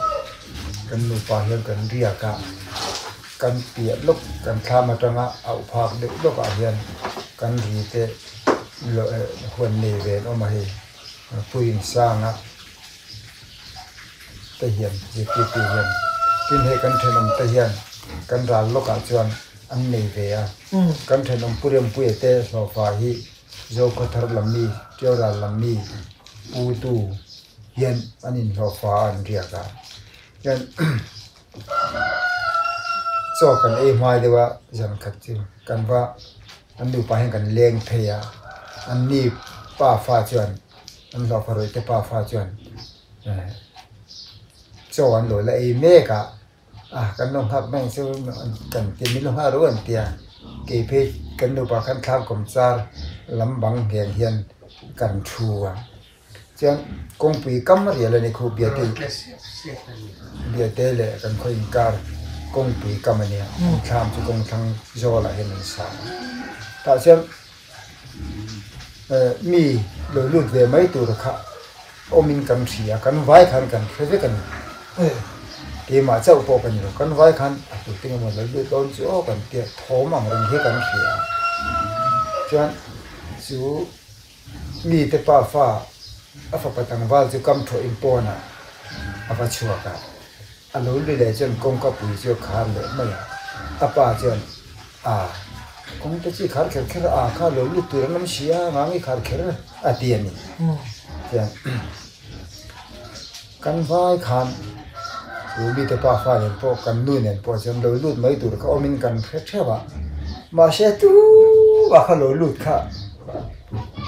kan nupa hian kan riak a, kan piah lawk kan thlam atanga auh phak deuh lawk ah hian kan ri te huan nei ve an awm a hei puiin sang a. te hian zirtirtu hian tin hei kan thenawm te hian kan ral lawkah chuan an nei ve a kan thenawm pu Rempuia te hlawhfa hi Zokhawthar lam mi Ṭiau ral lam mi pu tu hian an inhlawhfa a an riak a hian chaw kan ei hmai deuh a zan khat chu kan va an nupa hian kan leng phei a an ni pa fa chuan. An hlawhfa rawih te pafa chuan chaw an lo la ei mek a, a kan lo nghak mai ang chu kan ti min lo nghak ru an ti a, kei phei kan nupa khan thlam kawm char lam bang ngheng hian kan thu a, chuan kawngpui kam rial a ni khu biate biate leh kan khaw inkar kawngpui kam a nia an thlam chu kawng thlang zawlah hian an sa a, tah chuan. Mi lo lut ve mai tur kha awmin kan hria kan vai khan kan hre vek a ni. Keimah chauh pawh ka ni lo, kan vai khan a tute emaw lo lut dawn chu aw kan tia thawm ang reng hi kan hria a. Chuan chu mite pa fa a fapa tlangval chu kam thawhin pawnah a va chhuak a, a lo lu leh chuan kawngka pui chu a khar leh mai a, a pa chuan A, kawng te chi khar kher kher a kha lo lut tur an awm si a, ngang i khar kher a ti a ni. Chuan kan vai khan chu mite pa fa nen pawh kan nu nen pawh chuan lo lut mai tur kha awmin kan hre theuh a, mahse tumah kha lo lut kha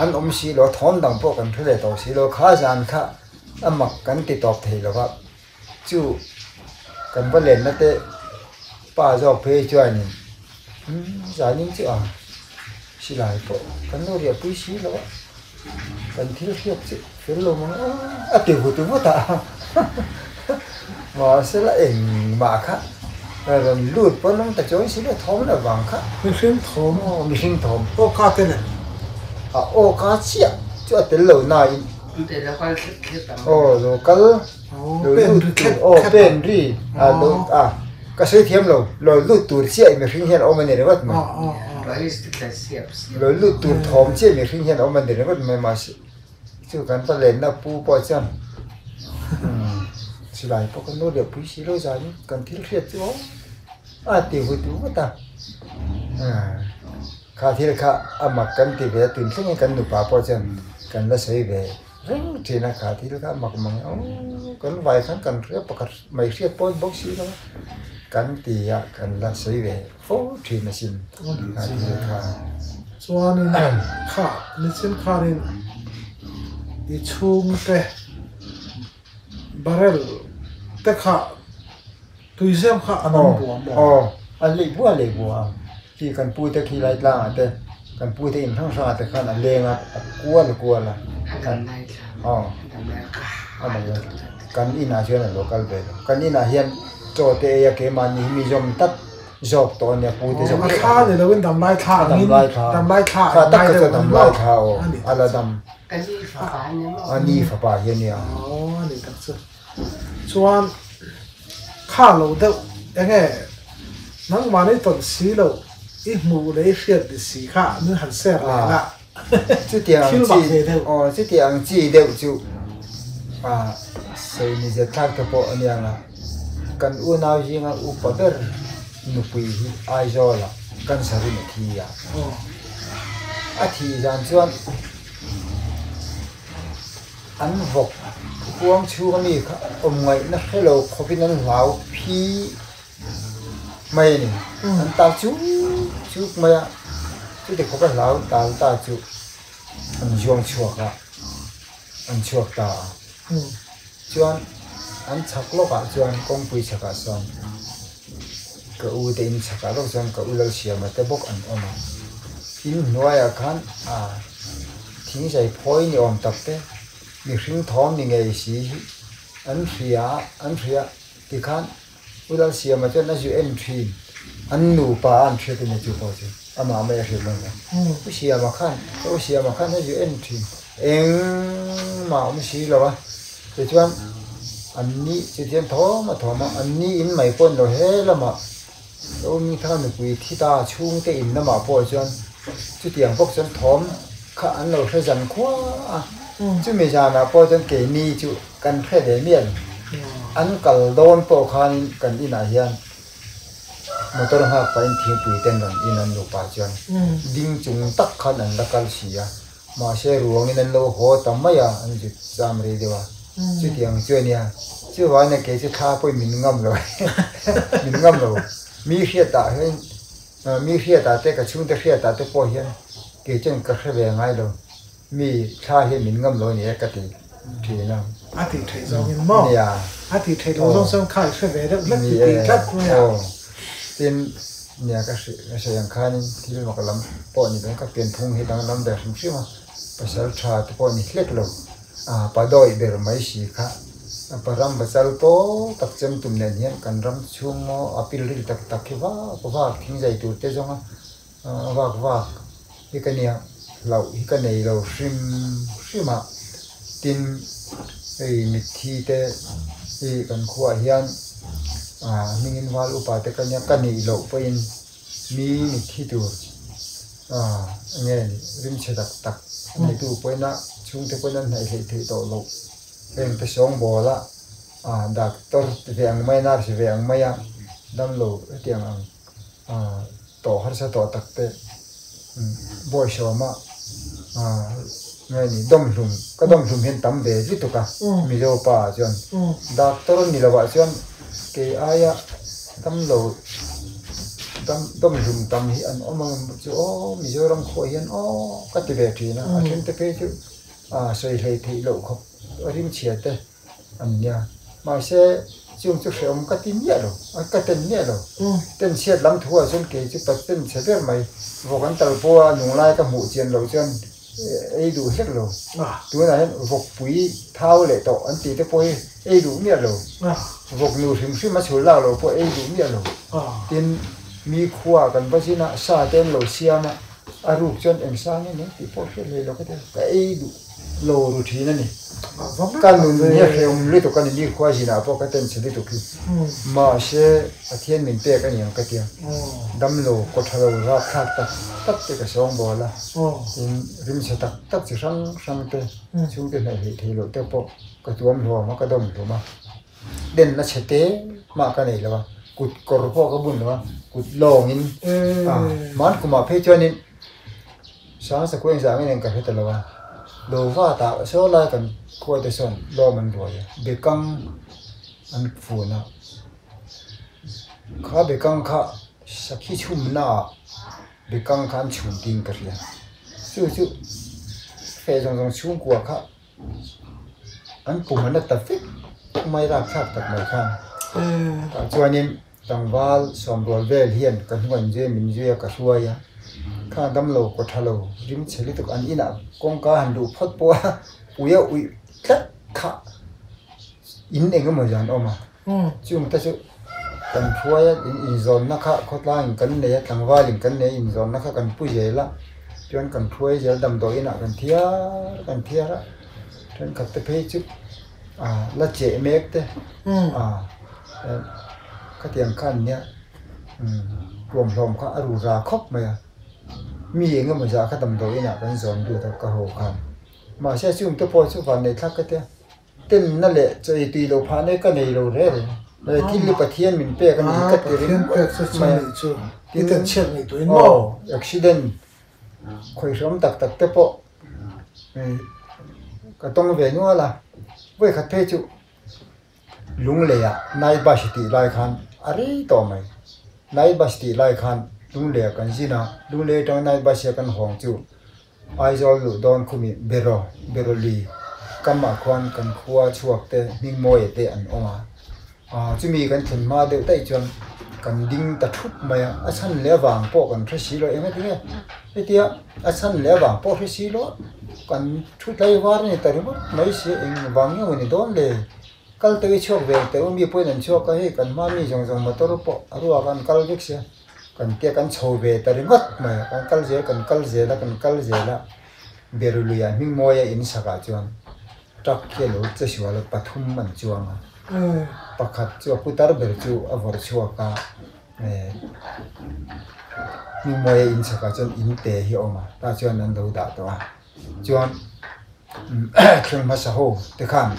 an awm si lo, thawm dang pawh kan hre leh tawh si lo, kha zan kha a mak kan ti tawp thei lo va. Chu kan va lenna te pa zawk phei chuanin umm zanin chu a silai pawh kan lo riah pui si lo a kan thil hriat chu fel lo mang a a ti vut vut a mahse la engmah kha rawn lut pawn awm ta chuang si lo thawm lo vang kha mihring thawm aw mihring thawm aw ka te nen a aw ka chiah chu a tel lo nain aw lo kal. Lo lut tur aw pen ri a lo a ka sawi thiam lo lo lut tur chiah mihring hian a awm a ni ringawt mai lo lut tur thawm chiah mihring hian a awm a ni ringawt mai mahse chu kan va lenna pu pawh chuan silai pawh kan lo leh pui si lo zan in kan thil hriat chu aw a ti vut vut a kha thil kha a mak kan ti ve a tun thlengin kan nupa pawh chuan kan la sawi ve. Reng thin a kha thil kha mak mang aw kan vai khan kan hria pakhat mai hriat pawh bawk si lo a kan ti a kan la sawi ve fo thin asin kha thil kha. Chuanin kha nichin khanin i chhungte barrel te kha tuizem kha an awm buam maw? Aw an lei bua lei bua khi kan pu te khi lai tlang ah te kan pu te in hrang hrang ah te khan a leng a a kual a kual a aw a dam lai. Kan inah chuan a lo kal ve lo. Kan inah hian chaw te ei a keimahni hi mi zawm tlat zawk tawh a nia pu te zawk A thla ni loin damlai thla angin damlai thla kha tak kha chuan damlai thla aw a la dam. A ni fapa hi a nia. Aw a ni tak chu. Chuan kha lo deuh enge nangmahni tawn si lo i hmuh leh i hriat ni si kha min han share leh la. Chutiang ang chi aw chutiang ang chi deuh chu ah sawi ni zet thlak te pawh a nia nga kan unau zinga upa ber nupui hi Aizawl ah cancer in a thi a a thih zan chuan an vawk huang chhung ami kha awm ngaihna hrelo khawpin an hlau phi mai a ni. An tal chuk chuk mai a, chuti khawp a hlau tal ta chu an zuang chhuak a, an chhuak ta a. Chuan an chhak lawkah chuan kawngpui chhakah sawn ka u te in chhakah lawk chuan ka u Lalsiama te bawk an awm a. In hnuaiah khan ah thingzai phawi ni awm tak te mihring thawm ni ngei si hi an hria an hria tikhan U Lalsiama chuan a zu en thin, an nupa a an hriat a ni chu pawh chu amah mai a hriat lo nia. U Siama khan, ka U Siama khan a zu en thin, engmah a awm si lo a, tichuan an ni chutiang thawm a thawm a, an ni in mai pawh a ni lo, he lamah ka U Mingthanga nupui thi ta chhungte in lamah pawh chuan chutiang bawk chuan thawm kha an lo hre zan khua a, chumi zanah pawh chuan keini chu Kan hre ve mial. An kal dawn pawh khanin kan inah hian motor nghak pahin thingpui ten rawn in an nupa chuan ding chung tak khan an la kal si a, mahse ruangin an lo haw ta mai a, an zut zam rei deuh a, chutiang chu a nia. Chuvangin a kei chu thla pawhin min ngam lo, min ngam lo. Mi hriatah hian mi hriatah te ka chhungte hriatah te pawh hian kei chuan ka hre ve ngai lo. Mi thla hi min ngam lo a ni e ka ti thin a. A tih theih zawngin maw? Nia. A tih theih lo zawng chuan kha i hre ve deuh hlek ti tih tlat mai a. Aw. Tin, nia ka hrilh ka sawi ang khanin thil mak lam pawh ni lo ka pianphung hi danglam ve hrim hrim a, pasal tha te pawh ni hlek lo. A pa dawih ber mai si kha pa ram bachal pawl tak chem tum nen hian kan ram chhung maw a pilril tak tak hi vak vak thing zai tur te zawnga Vak vak hi ka nia, hlauh hi ka nei lo hrim hrim a, tin hei mitthi te hi kan khuaah hian ah hmingin val upa te ka nia ka nih loh pawhin mi mitthi tur ah enge ni rimchhe tak tak a neitu pawhin a chhungte pawhin an hnaih hleih theih tawh loh heng te sawngbawl a ah doctor ti ve ang mai a nurse ve ang mai a damlo hetiang ang. Tawh harsa tawh tak te Bawihsawma nge ni dawmhlum ka dawmhlum hian tam ve lutuk a Mizo pa ah chuan doctor ni lo ah chuan kei aia tam lo dam dawmhlum tam hi an awm ang chu aw Mizoram khuah hian aw ka ti ve thin a a then te phei chu sawi hlei theih loh khawp rimchhia te. An nia. Mahse, chung chu hrehawm ka ti miah lo, ka ten miah lo. Ten chhiat lam thu ah chuan kei chu pa ten chhe ber mai. Vawk an tal pawh a nung lai ka hmuh chian loh chuan ei duh hlek lo. Tunah hian vawkpui thau leh tawh an tih te pawh hi ei duh miah lo. Vawk nu hrim hrim a chhul lak loh pawh ei duh miah lo. Tin, mi khua kan va zin a, sa te an lo siam a, a ruk chuan eng sa nge nen tih pawh hriat hlei lo ka ti a, ka ei duh. Lo ru thin a ni. Ka nun hi a hrehawm lutuk a ni, mi khua zinah pawh ka ten chhe lutuk hi. Mahse, Pathian min pek a ni ang ka tia. Damlo, kaw tha lo rap thlak tak tak te ka sawng bawl a. Tin, rimchhe tak tak chi hrang hrang te, chhungte hnaih hleih theih loh te pawh ka tuam hlawm a, ka dawm hlawm a. Denna chhe te mah ka nei lo a, kut kawr pawh ka bun lo a, kut lawngin hman kumah phei chuanin Sang sakawr engzah nge nen ka hre ta lo a, lo vat ah saw lai kan khuai te sawn lawm an ruai a, bekang an fun a, kha bekang kha sakhi chhumna ah bekang kha an chhum tiin ka hria, chu chu feh zawng zawng chhungkua kha an pum an la ta vek mai rapthlak tak mai khan tah chuanin. Tlangval sawmrual vel hian ka hnung an zui a, min zui a, ka hruai a. Kha damlo kaw tha lo, rim chhe lutuk an inah kawngka han luh phawt pawh a, ui a uih tlat kha. In eng emaw zan awm a, chung te chu kan hruai a, in inzawnna kha khawtlangin kan nei a, tlangvalin kan nei a inzawnna kha kan pu zel a, chuan kan hruai zel damdawiinah kan thiar kan thiar a, thenkhat te phei chu ah la cheh mek te ah khatiang kha an nia tuamhlawm kha a ru ra khawp mai a, mi eng emaw zah kha damdawiinah kan zawn lut a ka haw khan mahse chung te pawh chu vanneih thlak ka tia. Tenna leh chawi tui lo phah nei ka nei lo reng reng. He thil hi Pathian min pek a ni ka ti ringawt mai a. Tin, aw, accident khawihhrawm tak tak te pawh ka tawng ve nual a. Vawikhat phei chu Lungleiah night bus tih lai khan a rei tawh mai. Night bus tih lai khan Lungleiah kan zin a, Lunglei atanga night bus hi a kan hawng chu Aizawl luh dawn khumi Beraw, Berawli, kamah khuan kan khua chhuak te hming mawia te an awm a. Aaa chumi kan thlen hma deuh daih chuan kan ding ta thup mai a, a chhan leh avang pawh kan hre si lo eng a ti nge hetia a chhan leh avang pawh hre si lo kan thu tlaivar a ni ta ringawt mai si a eng vang nge maw ni dawn le kal te hi chhuak ve teh u mi pawhin an chhuak a hei kan hma mi zawng zawng motor pawh a ruak a an kal vek sia. Kan tia kan chho ve ta ringawt mai a, kan kal zel kan kal zel a kan kal zel a, Beruliah hming mawia in sakah chuan truck hi a lo che sual a, pathum an chuang a, pakhat chu a putar ber chu a vawrh chhuak a, hming mawia in sakah chuan in te hi a awm a, tah chuan an lo dah tawh a, chuan thleng hmasa ho te khan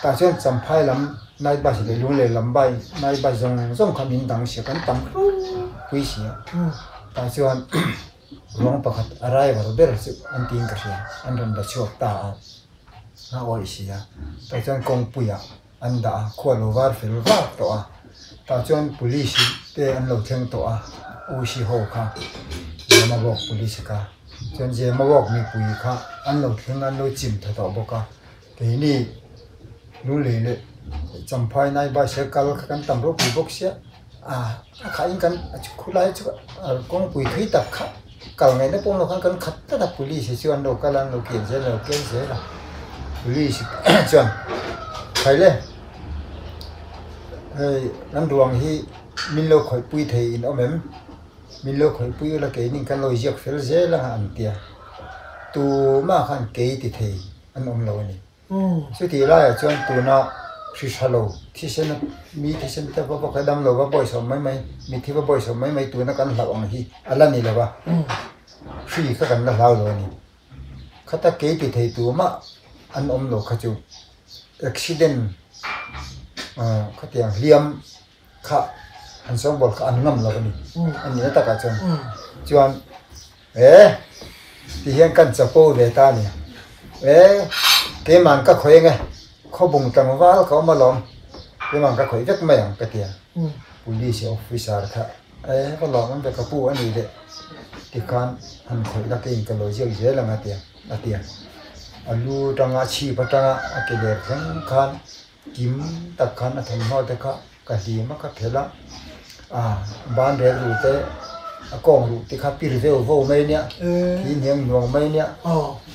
tah chuan Champhai lam night bus leh Lunglei lam bai night bus zawng zawng kha min dang sia kan tam pui sia tah chuan ruang pakhat a driver ber chu an tiin ka hria an rawn la chhuak ta a a awih sia tah chuan kawngpuiah an dah a khua lo var fel vak tawh a tah chuan police te an lo thleng tawh a OC ho kha Zemabawk police kha chuan Zemabawk mipui kha an lo thleng a an lo chim tha tawh bawk a keini Lunglei leh Champhai nai bus a kal kha kan tam ropui bawk sia ah a khah in kan khulai chu kawngpui thui tak kha kal ngaihna pawh awm lo khan kan khat tlat a police hi chu an lo kal a an lo kian zel a lo kian zel a police chuan khaile hei kan ruang hi min lo khawih pui thei in awm em min lo khawih pui ula keini kan lo ziak fel zel ang a an tia tumah khan kei ti thei an awm lo a ni. Chutih laiah chuan tuna hri tha lo thisen mi thisen te va bawk a dam lo va bawisawm mai mai mitthi va bawisawm mai mai tuna kan hlauh ang hi a la ni lo va hri kha kan la hlau lo a ni. Khata kei ti thei tur mah an awm lo kha chu accident khatiang hliam kha an sawngbawl kha an ngam lo a ni a nihna takah chuan chuan e ti hian kan chapo ve ta a ni e keimah ka khawih ang e khawbung tlangval ka awm alawm keimah ka khawih vek mai ang ka ti a police officer kha e va lawm awm ve ka pu a nih leh tikhan han khawih la keiin ka lo ziak zel ang a ti a a ti a a lu atanga a chhip atanga a ke ler thleng khan. Kim tak khan a thawmhnaw te kha ka hlim a ka phelh a, ah ban rel ruh te a kawng ruh te kha pir veu vo mai nia thi hniang hnuang mai nia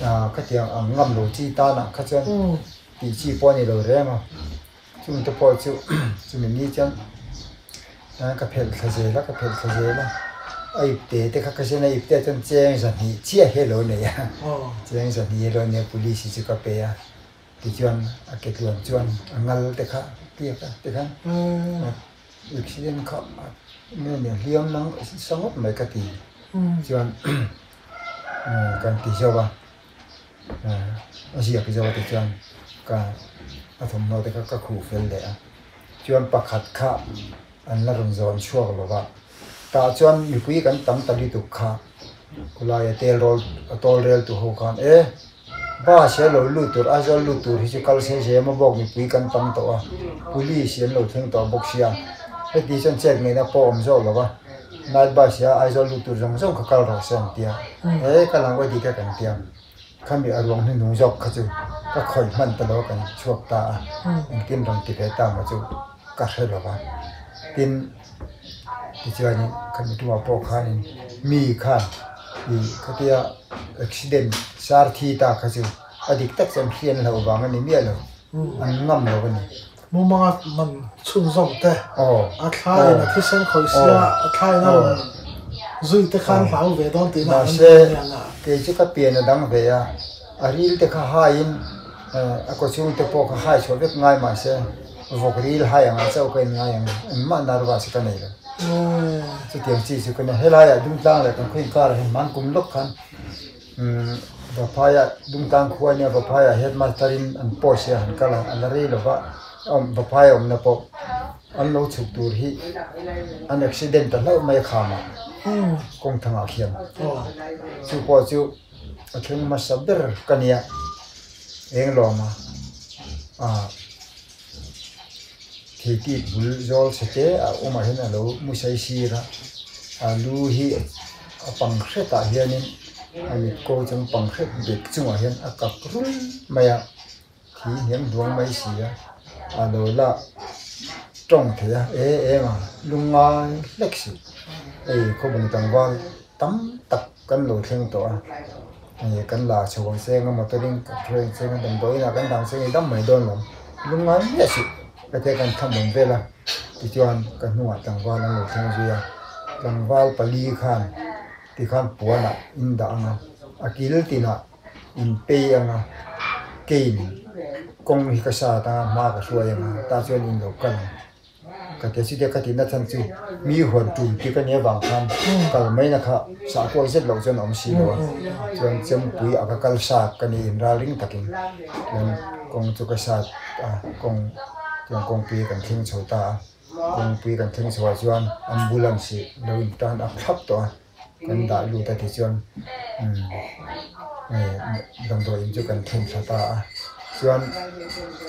ah khatiang ang ngam lo chi tan ah kha chuan tih chi pawh a ni lo reng a chung te pawh chu chumi ni chuan ka phelh thla zel a ka phelh thla zel a a ipte te kha ka zen a ipte ah chuan cheng zahnih chiah hi a lo nei a cheng zahnih hi a lo nei a police hi chu ka pe a. Tichuan a ke tluan chuan a ngal te kha tiak a tikhan accident kha nge ni hliam nang sa ngawt mai ka ti chuan kan ti zauh a a ziak zauh a tichuan ka a thawmhnaw te kha ka khuh fel leh a chuan pakhat kha an la rawn zawn chhuak lo va tah chuan mipui kan tam ta lutuk kha khawlaia tel rawl a tawl rel tu ho khan e. Bus hi a lo lut tur Aizawl lut tur hi chu kal se zem a bawk mipui kan tam tawh a police hi an lo thleng tawh bawk sia heti chuan chet ngaihna pawh a awm zawk lo va night bus hi a Aizawl lut tur zawng zawng kha kal rawh se an tia he ka lang aw dik a kan tia khami a ruang hnuhnung zawk kha chu ka khawih hman ta lo a kan chhuak ta a engtin rawn ti ve ta maw chu ka hre lo va tin tichuanin khami tumah pawh khanin mi khan ih khatia. Accident sar thi ta kha chu a dik tak chuan hriat hlauh vang a ni miah lo. an ngam lo a ni. Mumanga man chhunzawm te, a thla in a thisen khawih sia, a thla in a rawn zui te khan hlau ve dawn tihna an Mahse, kei chu ka pian a dang ve a, a ril te kha haiin a kawchhung te pawh kha hai chhuah vek ngai mahse vawk ril hai angah chauh ka in ngai ang, engmah nervous ka nei lo. Chutiang chi chu ka nia, helaiah Dungtlang leh kan khaw inkarah hian hman kum lawk khan Vaphaiah Dungtlang khua nia Vaphaiah headmaster in an post hi a han kal a, a la rei lo va, Vaphai awmna pawh an lo chhuk tur hi an accident ta hlauh mai a khamah kawng thangah khian chu pawh chu a thleng hmasa ber ka nia eng lawma ah theitit bul zawl chhe te a awmah hian a lo mu sai sir a a lu hi a pang hretah hianin a mit ko chung pang hret bek chungah hian a kap rul mai a thi hniam hnuang mai si a a lo la tawng thei a e eng a lungngai hlek si hei khawbung tlangval tam tak kan lo thleng tawh a hei kan la chho ang che anga motor in kan hruai ang che anga damdawi inah kan dang che anga i dam mai dawn lo lungngai miah suh hetiang kan thlam awm vel a tichuan ka hnungah tlangval an lo thleng zui a tlangval pali khan tikhan puanah in dah ang a a kil tinah in pei ang a cane kawng hi ka sat a hma ka hruai ang a tah chuan in lo kal ang. Ka ti a, chutia ka tihna chhan chu mi huan tum tih ka nia vang khan kal maina kha sah kual zet loh chuan a awm si lo a, chuan chempui a ka kal sat ka ni in ralring takin chuan kawng chu ka sat a, kawng chuan kawngpui kan thleng chho ta a, kawngpui kan thleng chho ah chuan ambulance ih lo in tan a thlap tawh a, kan dah lut a tichuan damdawi in chu kan then thla ta a chuan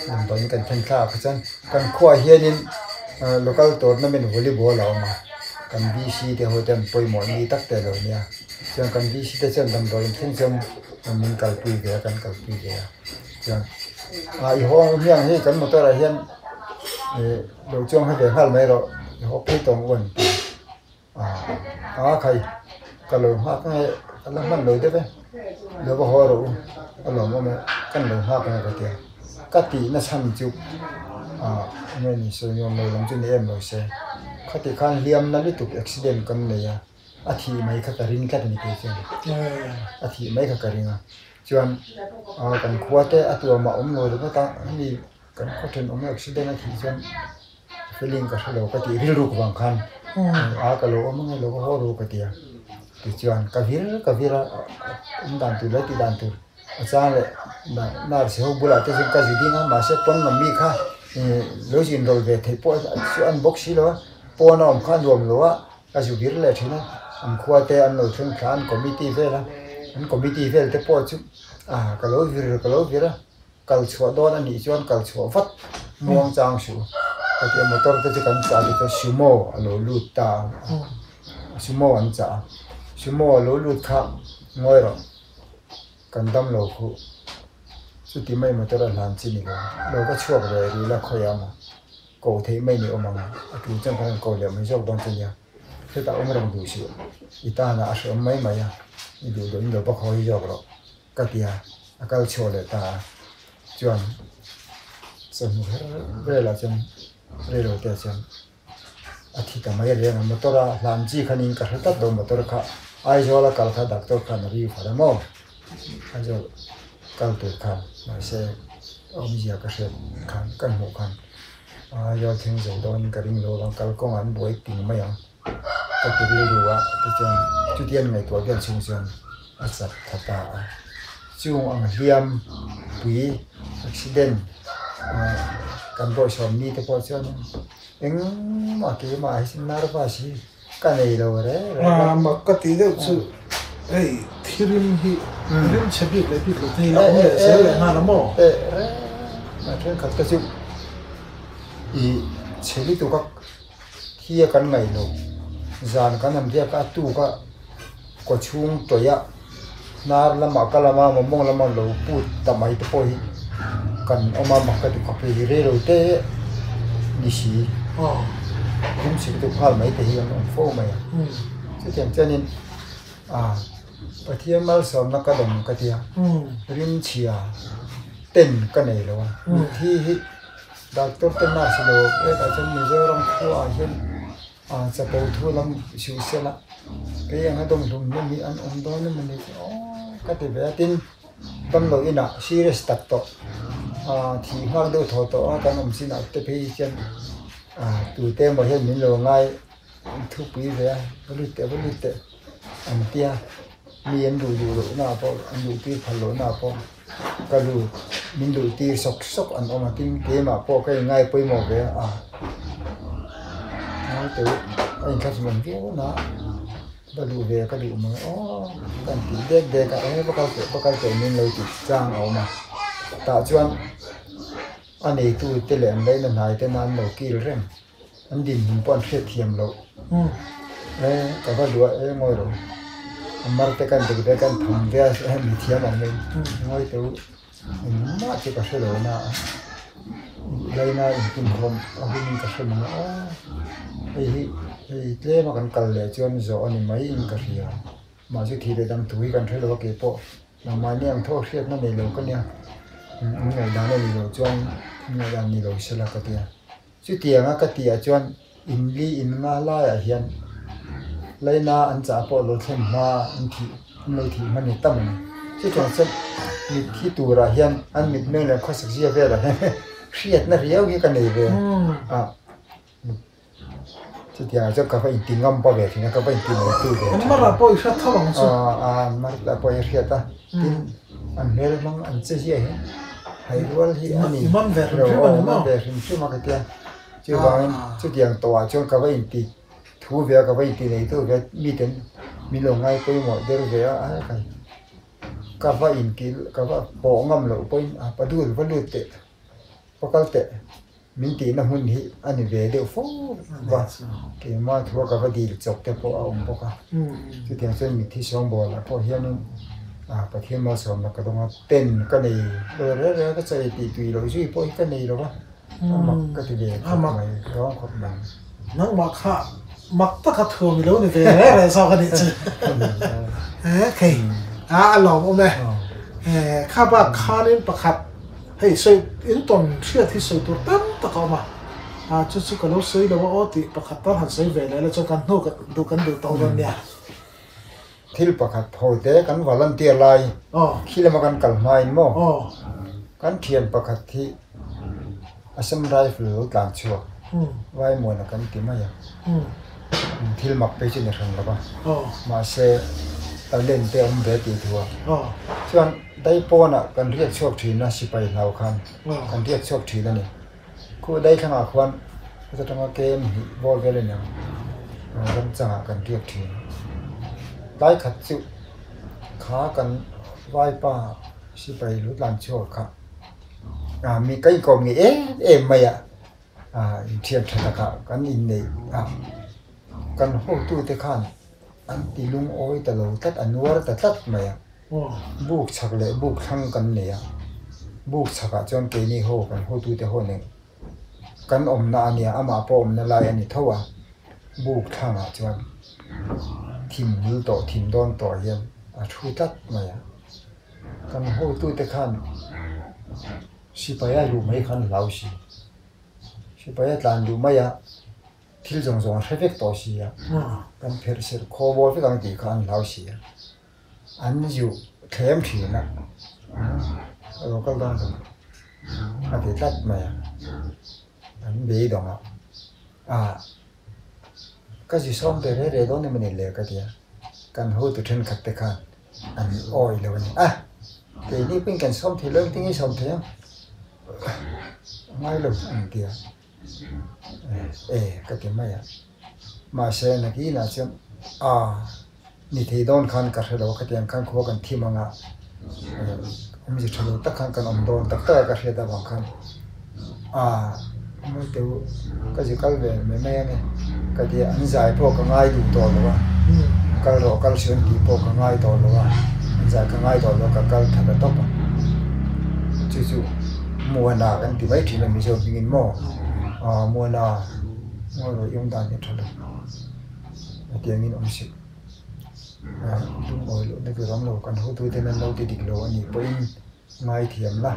damdawi in kan then thla ah kha chuan kan khuaah hianin local tournament volleyball a awm a kan VC te ho te an pawimawh ni tak te lo nia chuan kan VC te chuan damdawi in thleng chuan min kalpui ve a kan kalpui ve a chuan ah i haw ang hmiang hei kan motor ah hian ih lo chuang kha ve nghal mai rawh i haw phei tawng u an ti. A khai ka lo nghak nge ka la hman lo deuh e lo va haw rawh u a lawm awm e kan lo nghak nge ka tia ka tih na chhan chu ah enge ni sawi nuam lo lam chu ni em lo se khati khan hliam na lutuk accident kan nei a a thih mai kha ka ring tlat a ni kei chuan a thih mai kha ka ring a chuan ah kan khua te a tuamah awm lo ringawt a hemi kan khaw thenawm accident a thih chuan. Feeling ka hre lo ka tih rilruk vang khan a ka lo awm ange lo ka haw ru ka ti a tichuan ka vir ka vir a awm dan tur leh tih dan tur a chang leh nurse ho bulah te chuan ka zu ding a mahse pawn lam mi kha ih lo zin rawlh ve theih pawh chu an bawk si lo a pawn a awm kha a nuam lo a ka zu vir leh thin a an khua te an lo thleng thla an committee vel a an committee vel te pawh chu a ka lo vir ka lo vir a. Kal chhuah dawn a nih chuan kal chhuah vat muang chang suh. Hetiang motor te chu kan chah te chuan sumo a lo lut ta a, sumo an chah a, sumo a lo lut kha ngawi rawh kan dam lo khuh chuti mai motor a hlan chi ni lo, lo va chhuak ve rih la khawiah maw ko theih mai ni awm ang a, a tul chuan kan rawn ko leh mai zawk dawn chu nia, hetah awm reng duh suh i tanah a hreawm mai mai a, i duh duh in lo va khawi zawk rawh. Ka ti a, a kal chhuah leh ta a, chuan chawhnu her velah chuan reilo te ah chuan a thi ta mai reng a, motor a hlan chi khan in ka hre tlat lo motor kha Aizawl a kal kha doctor khan a ri far a maw Aizawl kal tur khan mahse awmzia ka hriat khan ka hmuh khan Aizawl thleng zo dawn ka ring lo ang kal kawngah an buai ting mai ang. Ka ti rilru a, tichuan chutiang ngaihtuah vel chhung chuan a chak tha ta a. Chung ang hliam pui accident kan bawihsawm ni te pawh chuan engmah keimah hi chu nervous hi ka nei lo reng reng a. Mak ka tih deuh chu hei thirim hi rim chhe bik leh bik lo te hi a awm leh zel leh nghal a maw? Teh reng a thenkhat te chu i chhe lutuk a. Hi a kan ngaih lo. Zan kan han riak a, a tuk a kaw chhung tawih a, hnar lamah ka lama mawmawng lama lo put ta mai te pawh hi kan awm a, mak ka ti khawp hi rei lo te ni si. Rim chhuk deuh nghal mai te hi an awm fo mai a. Chutiang chuanin Pathian malsawmna ka dawm ka ti a, rim chhia. Ten ka nei lo a, mitthi hi doctor te nurse lo hetah chuan Mizoram khuaah hian ah chapo thu lam suh se la kei anga dawng hlum hlum hi an awm dawn emaw ni chu aw ka ti ve a tin damlo inah serious tak tawh ah thih nghak deuh thaw tawh a kan awm chinah te phei hi chuan ah tute emaw hian min lo ngai thupui ve a va lut teh va lut teh an tia mi an duh duh loh naah pawh an duh tir phal loh naah pawh. Ka lu min luh tir sawk sawk an awm a tin keimah pawh ka inngai pawimawh ve a naute a inthlahrun awm viau na va luh ve ka duh mai aw ka han tih dek dek a eng va kal teh va kal teh min lo tih chang a awm a tah chuan a neitu te leh an laina hnai te nan lo kil reng an dinhmun pawh an hriat thiam loh e ka va luah e ngawi rawh a mar te kan dek ve kan tham ve a mi thiam ang mai ngawi teh u engmah chu ka hre lo na a laina inpinkhawm a hun in ka hre mang a aw hei hi hei tlem a kan kal leh chuan zawh a ni mai in ka hria mahse thih leh dang thu hi kan hre lo a keipawh. Mahni ang tho hriatna nei lo ka nia, in ngaihdan a nih loh chuan in ngaihdan ni lo sela ka ti a. Chutianga ka tih ah chuan in li in nga laiah hian laina an chah pawh lo thlen hma an thih an lo thih hman ni tam a ni. Chutiang chuan mitthi turah hian an mitmeng leh khawsak zia velah hian hriatna riau hi ka nei ve a. Chutiang chuan ka va inti ngam pawh ve thin a, ka va inti nei tu ve thin. An mar pawh i hriat tho ang chu. Aw, an mar pawh i hriat a, tin an hmel hmang an che ziah hian hai rual hi a ni. I man ve hrim hrim a ni maw? Man ve hrim hrim a ka tia. Chuvangin chutiang tawhah chuan ka va inti thu ve a, ka va inti nei tu ve a, miten min lo ngai pawimawh der ve a, a kai ka va inkil ka va pawh ngam loh pawhin a padul va lut teh va kal teh. Min tihna hmun hi a ni ve deuh fo va, keimah thua ka va dil chawp te pawh a awm bawk a. Chutiang chuan mitthi sawngbawl-ah pawh hianin Pathian malsawmna ka dawng a, pen ka nei lo reng reng a, ka chaw ei tih tui loh zui pawh hi ka nei lo va, a mak ka ti ve khawp mai, rawng khawp mai. Nangmah kha mak taka thuam i lo ni ve reng reng zawk a nih chu. Hei, a lawmawm e. Kha bak khanin pakhat. Hei sawi in tawn hriat hi sawi tur tam tak a awm a, ah chu chu ka lo sawi lo a aw tih pakhat tal han sawi ve leh la chuan kan hnu duh kan duh tawh dawn nia. Thil pakhat ho te kan volunteer lai khi lama kan kal hmain maw kan thian pakhat hi Assam Rifle lo tlan chhuak Vaimuana kan ti mai a, thil mak phei chu ni hran lo va mahse talent te a awm ve tih thu a chuan Daipawnah kan riak chhuak thin a, sipai hlau khan kan riak chhuak thin a ni. Khu daithlangah khuan heta tanga kem hnih bawr vel a ni ang, ramchangah kan riak thin. Tlai khat chu kha kan vaipa sipai lu tlan chhuak kha ah mi ka inkawm ngei em em mai a, ah inthiam tha takah kan inneih a, kan hotute khan an ti lungawi ta lo tlat, a nuar ta tlat mai a. Buk chhak leh buk thlang kan nei a, buk chhakah chuan keini ho kan hotute ho nen kan awmna a nia, amah pawh awmna lai a ni tho a, buk thlangah chuan thim hmul tawh thim dawn tawh hian a thu tlat mai a, kan hotute khan sipai a luh mai khan hlau si, sipai a tlan luh mai a. Thil zawng zawng a hre vek tawh si a, kan pherh serh khaw bawr vek ang tih kha an hlau si a, an zu thlem thin a, a lo kal dawn lo a ti tlat mai a, an beidawng a, ah ka zu sawm ve rei rei dawn emaw ni le ka ti a, kan hotu thenkhat te khan an awi lo a ni a, keini pawhin kan sawm thei lo engtin nge i sawm thei ang ngai lo an ti a. E ka ti mai a, mahse nakinah chuan a ni thei dawn khan ka hre lo a, khatiang khan khua kan thim ang a, awmze tha lo tak khan kan awm dawn tak tak a ka hriat avang khan a mawi teuh ka zi kal ve mai mai ang e ka ti a, an zai pawh ka ngai duh tawh lo a, kal rawh kal suh an tih pawh ka ngai tawh lo a, an zai ka ngai tawh lo a ka kal tha ta tawp a, chu chu. Muana kan ti mai thin a Mizo hmingin maw aw Muana maw rawih awm dan hi a tha lo hetiangin awm si lung awi loh na tur awm lo kan hotute an lo ti dik lo a nih pawhin. Ngaithiam la,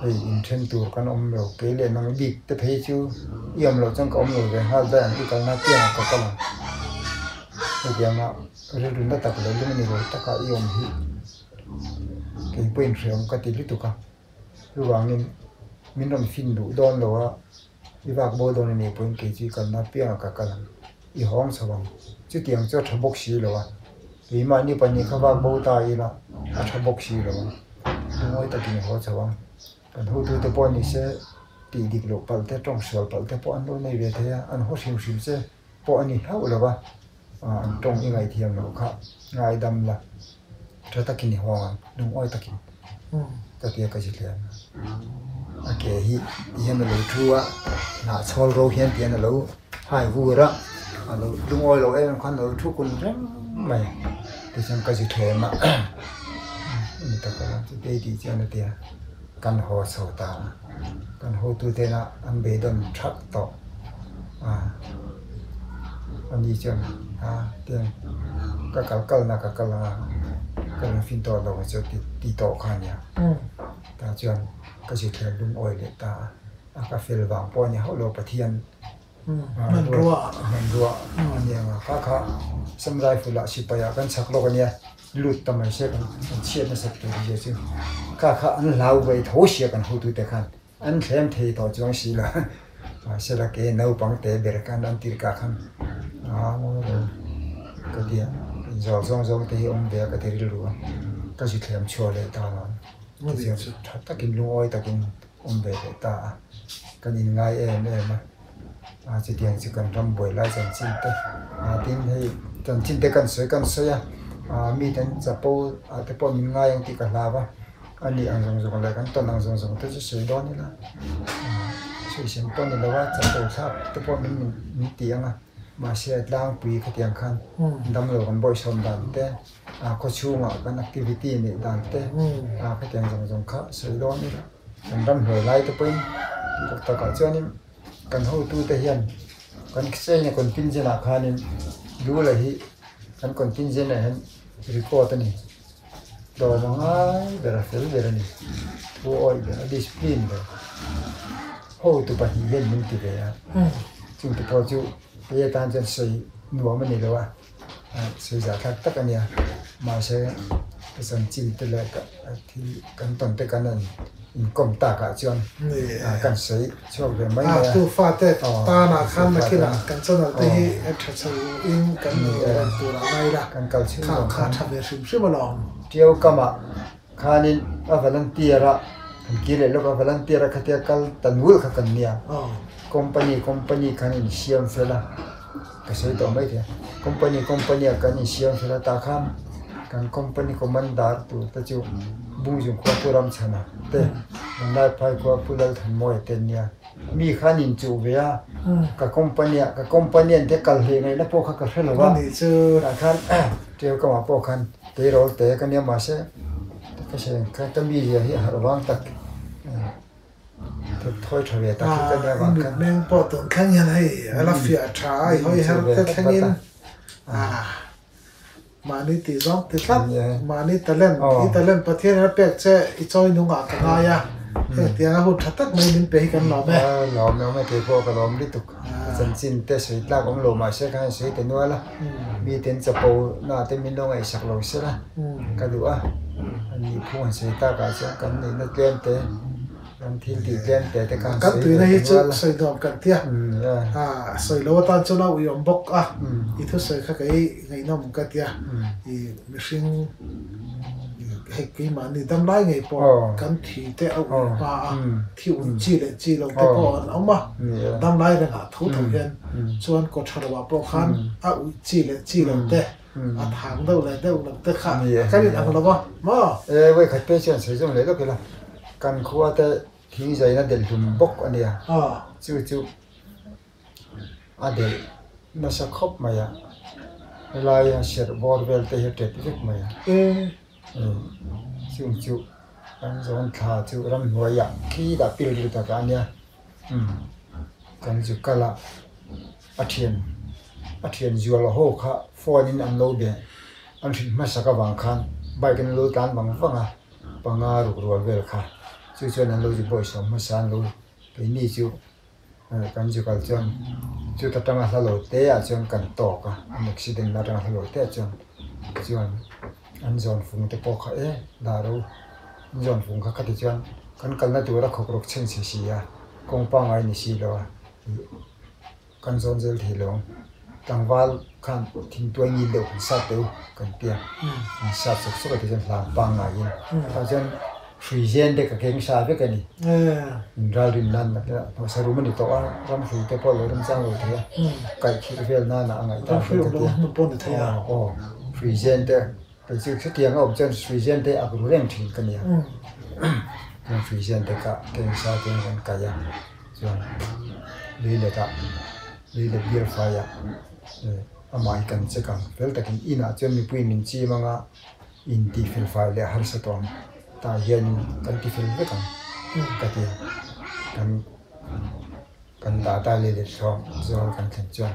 hei inthen tur kan awm lo, kei leh nang bik te phei chu i awm loh chuan ka awm lo ve nghal daih ang, i kalna piangah ka kal ang. Hetianga rilru na tak leh lung ni lo taka i awm hi kei pawh inhreawm ka ti lutuk a, chuvangin min rawn fin duh dawn lo a, i vak bo dawn a nih pawhin kei chu i kalna piangah ka kal ang, i hawng chho ang. Chutiang chu a tha bawk si lo a, keimahni pahnih kha vak bo ta ila a tha bawk si lo a, lungawi takin i haw chho ang. Kan hotute pawh ni se tih dik loh palh te, tawng sual palh te pawh an lo nei ve thei a, an haw hrim hrim che pawh a ni hlauh lo a, an tawng i ngaihthiam loh kha ngaidam la, tha takin i hawng ang, lungawi takin ka tia ka zi hliam a. A ke hi ti hian a lo thu a, hnah chhawl ro hian ti hian a lo hai vur a, a lo lungawi loh em em khan a lo thu kun reng mai a, tichuan ka zi thlem a, ni tak a chutei tih chuan a tia kan haw chho ta a, kan hotutena an beidawn thak tawh a, ani chuan a tiang ka kal kalna ka kal anga ka rawn fin tawh lo chu ti tawh kha a nia tah chuan ka zi thlem lungawi leh ta a. A ka fel vang pawh a ni hauh lo Pathian hmanrua hmanrua a ni ang a kha kha Assam Rifle ah sipai ah kan chhak lawk a nia lut ta mai se kan chhiat nasat tur zia chu kha kha an hlau ve tho sia kan hotute khan an thlem thei tawh chuang si lo mahse la ke naupang te ber khan an tir kah khan a ngawi lo ka ti a inzawr zawng zawng te hi awm ve a ka ti rilru a ka zu thlem chhuah leh ta lo tha takin lungawi takin. Awm ve leh ta a, kan inngai em em a, a chutiang chu kan ram buai lai chanchin te a tin hei chanchin te kan sawi kan sawi a, a mi ten chapo ah te pawh min ngai ang tih ka hlau a, a nih ang zawng zawng leh kan tawn ang zawng zawng te chu sawi dawn ila, sawi sem pawh ni lo a chapo thlak te pawh min min ti ang a, mahse a tlangpui khatiang khan damlo kan bawihsawm dan te. A khaw chhungah kan activity neih dan te a khatiang zawng zawng kha sawi dawn ila kan ram hnuai lai te pawhin tih tak takah chuanin kan hotute hian kan china contingent ah khanin Lula hi kan contingent ah hian record a ni tlawm a ngai ber a fel ber a ni thu awih ber a discipline ber hotu pahnih hian min ti ve a chungte pawh chu kei atan chuan sawi nuam a ni lo a. Sawi zah thlak tak a nia mahse ka chanchin te leh ka thil kan tawn te kan han inkawm tak ah chuan kan sawi chhuak ve mai mai a. Tu fate tanah khan nakinah kan channel te hi tha chho in kan rawn tur ah ngai ila kan kal chhung kha kha tha ve hrim hrim alawm. Tiau kamah khanin a volunteer a kan kir leh lawk a volunteer a khatia kal ta nul kha kan nia company company khan insiam fel a. Ka sawi tawh mai thei a, company company ah kan insiam fel a tah khan kan company commander tur te chu Bungzung khua Pu Ramchhana te Vanlaiphai khua Pu Lalthanmawia te an nia, mi khan inchuh ve a ka company ah ka company an te kal hleh ngaihna pawh kha ka hre lo a tah khan ṭeu kamah pawh khan tleirawl te ka nia mahse ka hre kha ka mi zia hi a harh vang tak. Thawi tha ve tak hi ka nia vang khan. Meng pawh tun thleng hian hei a la fiah tha a, i hawi her te thlengin mahni tih zawng ti tlat, mahni talent, i talent Pathian in a pek che i chawi nungah ka ngai a, hengtiang a hun tha tak mai min pe hi kan lawm e. Lawm e, kei pawh ka lawm lutuk, ka chanchin te sawi tlak awm lo mahse khan an sawi ta nual a, miten chapo na te min lo ngaihsak lo sela ka duh a, ani phung an sawi takah chuan kan neihna tlem te. Kan thil tih tlem te te khan Kan tuina hi chu sawi nuam kan tia. A sawi lo atan chuan a uiawm bawk a. I thusawi kha kei ngaihnawm ka tia. I mihring hei keimahni dam lai ngei pawh kan thi te a ui hma a. Thi ui chi leh chi lo te pawh an awm a. Dam lai rengah tho tho hian chuan kaw tha lo ah pawh khan a ui chi leh chi lo te a thang deuh leh deuh lo te kha kan in ang lo a maw? E vawikhat phei chuan sawi zawm leh lawk ila kan khua te thing zaina delh hlum bawk a nia chu chu a delh nasa khawp mai a helai a serh bawr vel te hi a tet vek mai a chung chu kan zawn thla chu ramhnuaiah khi dah pil ri takah a nia kan zu kal a. A thian a thian zual ho kha phone in an lo be an hrilh hmasak avang khan bike in a lo tlan vang vang a. panga ruk rual vel kha chu chuan an lo zi bawihsawm hmasa an lo keini chu kan zu kal chuan chuta tanga hla lo te ah chuan kan tawk a an accident na atanga hla lo te ah chuan chuan an zawn fung te pawh kha e dah ro an zawn fung kha khati chuan kan kalna tura khawk rawk chheng chhe si a kawng pangngai ni si lo a ih kan zawn zel thei lo ang tlangval khan thingtuai ngil deuh kan sat deuh kan tia an sat sawk sawk a ti chuan hlang pangngaiin tah chuan hrui zen te ka keng sa vek a ni in ralrin nan hnawhsa rum a ni tawh a ram hrui te pawh lo rem chang lo thei a kaih khirh vel nana a ngaih tak ka tia aw hrui zen te kei chu hetiang a awm chuan hrui zen te ak ru reng thin ka nia chuan hrui zen te kha keng sa te kan kaih a chuan lui let ah lui let bial fai ah amah hi kan check ang fel takin inah chuan mipui min chim anga in tih fel fai leh harsa tawh ang tah hianin kan ti fel vek ang ka ti a kan kan dah ta leh let hlawm zawl kan thlen chuan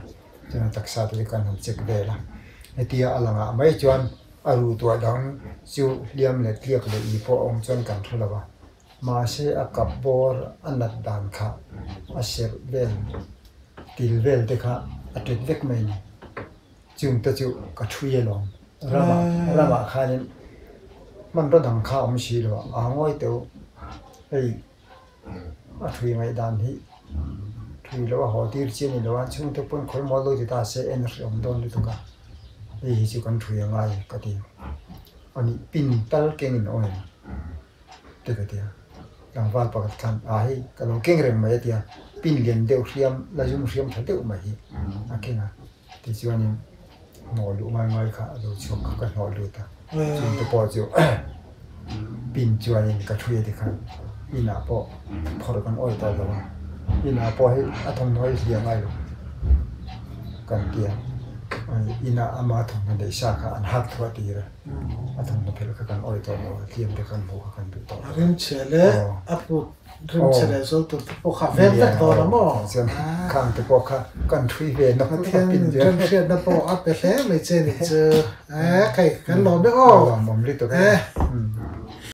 chuan taksa te chu kan han check vel a hetia a langah mai chuan a ruh tuah dang chu hliam leh tliak leh ih pawh a awm chuan kan hre lo va mahse a kap bawr a nat dan kha a serh vel til vel te kha a tet vek mai a ni. Chung te chu ka thui alawm. Ramah ramah khanin hmanraw dang kha a awm si lo a, aa ngawi teuh. Hei a thui ngaihdan hi thui loh a haw tir chi a ni lo a, chhungte pawn khawi mawl lo ti ta se en a hreawm dawn lutuk a, hei hi chu kan thui a ngai ka ti. A nih pin tal kengin aw em te ka ti a, tlangval pakhat khan aa hei ka lo keng reng mai a ti a, pin lian deuh hriam la zum hriam tha deuh mai hi a keng a. Tichuanin hnawh luh ngai ngai kha a lo chhuak kha ka hnawh lut a, chungte pawh chu pin chuanin ka thui a tikhan inah pawh phawrh kan awih tawh lo a, inah pawh hei a thawmhnaw hi hliah ngai lo kan ti a, inah ama thawmhnaw neih sa kha an hak thuah tir a, a thawmhnaw phelh kha kan awih tawh lo a, hliam te kan hmuh kha kan duh tawh lo. A rimchhe leh a put Rimchhe leh zual tur te pawh kha vel vek dawn a maw? Khang te pawh kha kan thui ve nawk nawk a pin ve. Pathian hriatna pawh a pe hle mai che nih chu. Ee kei kan lawm e aw. Lawmawm lutuk e.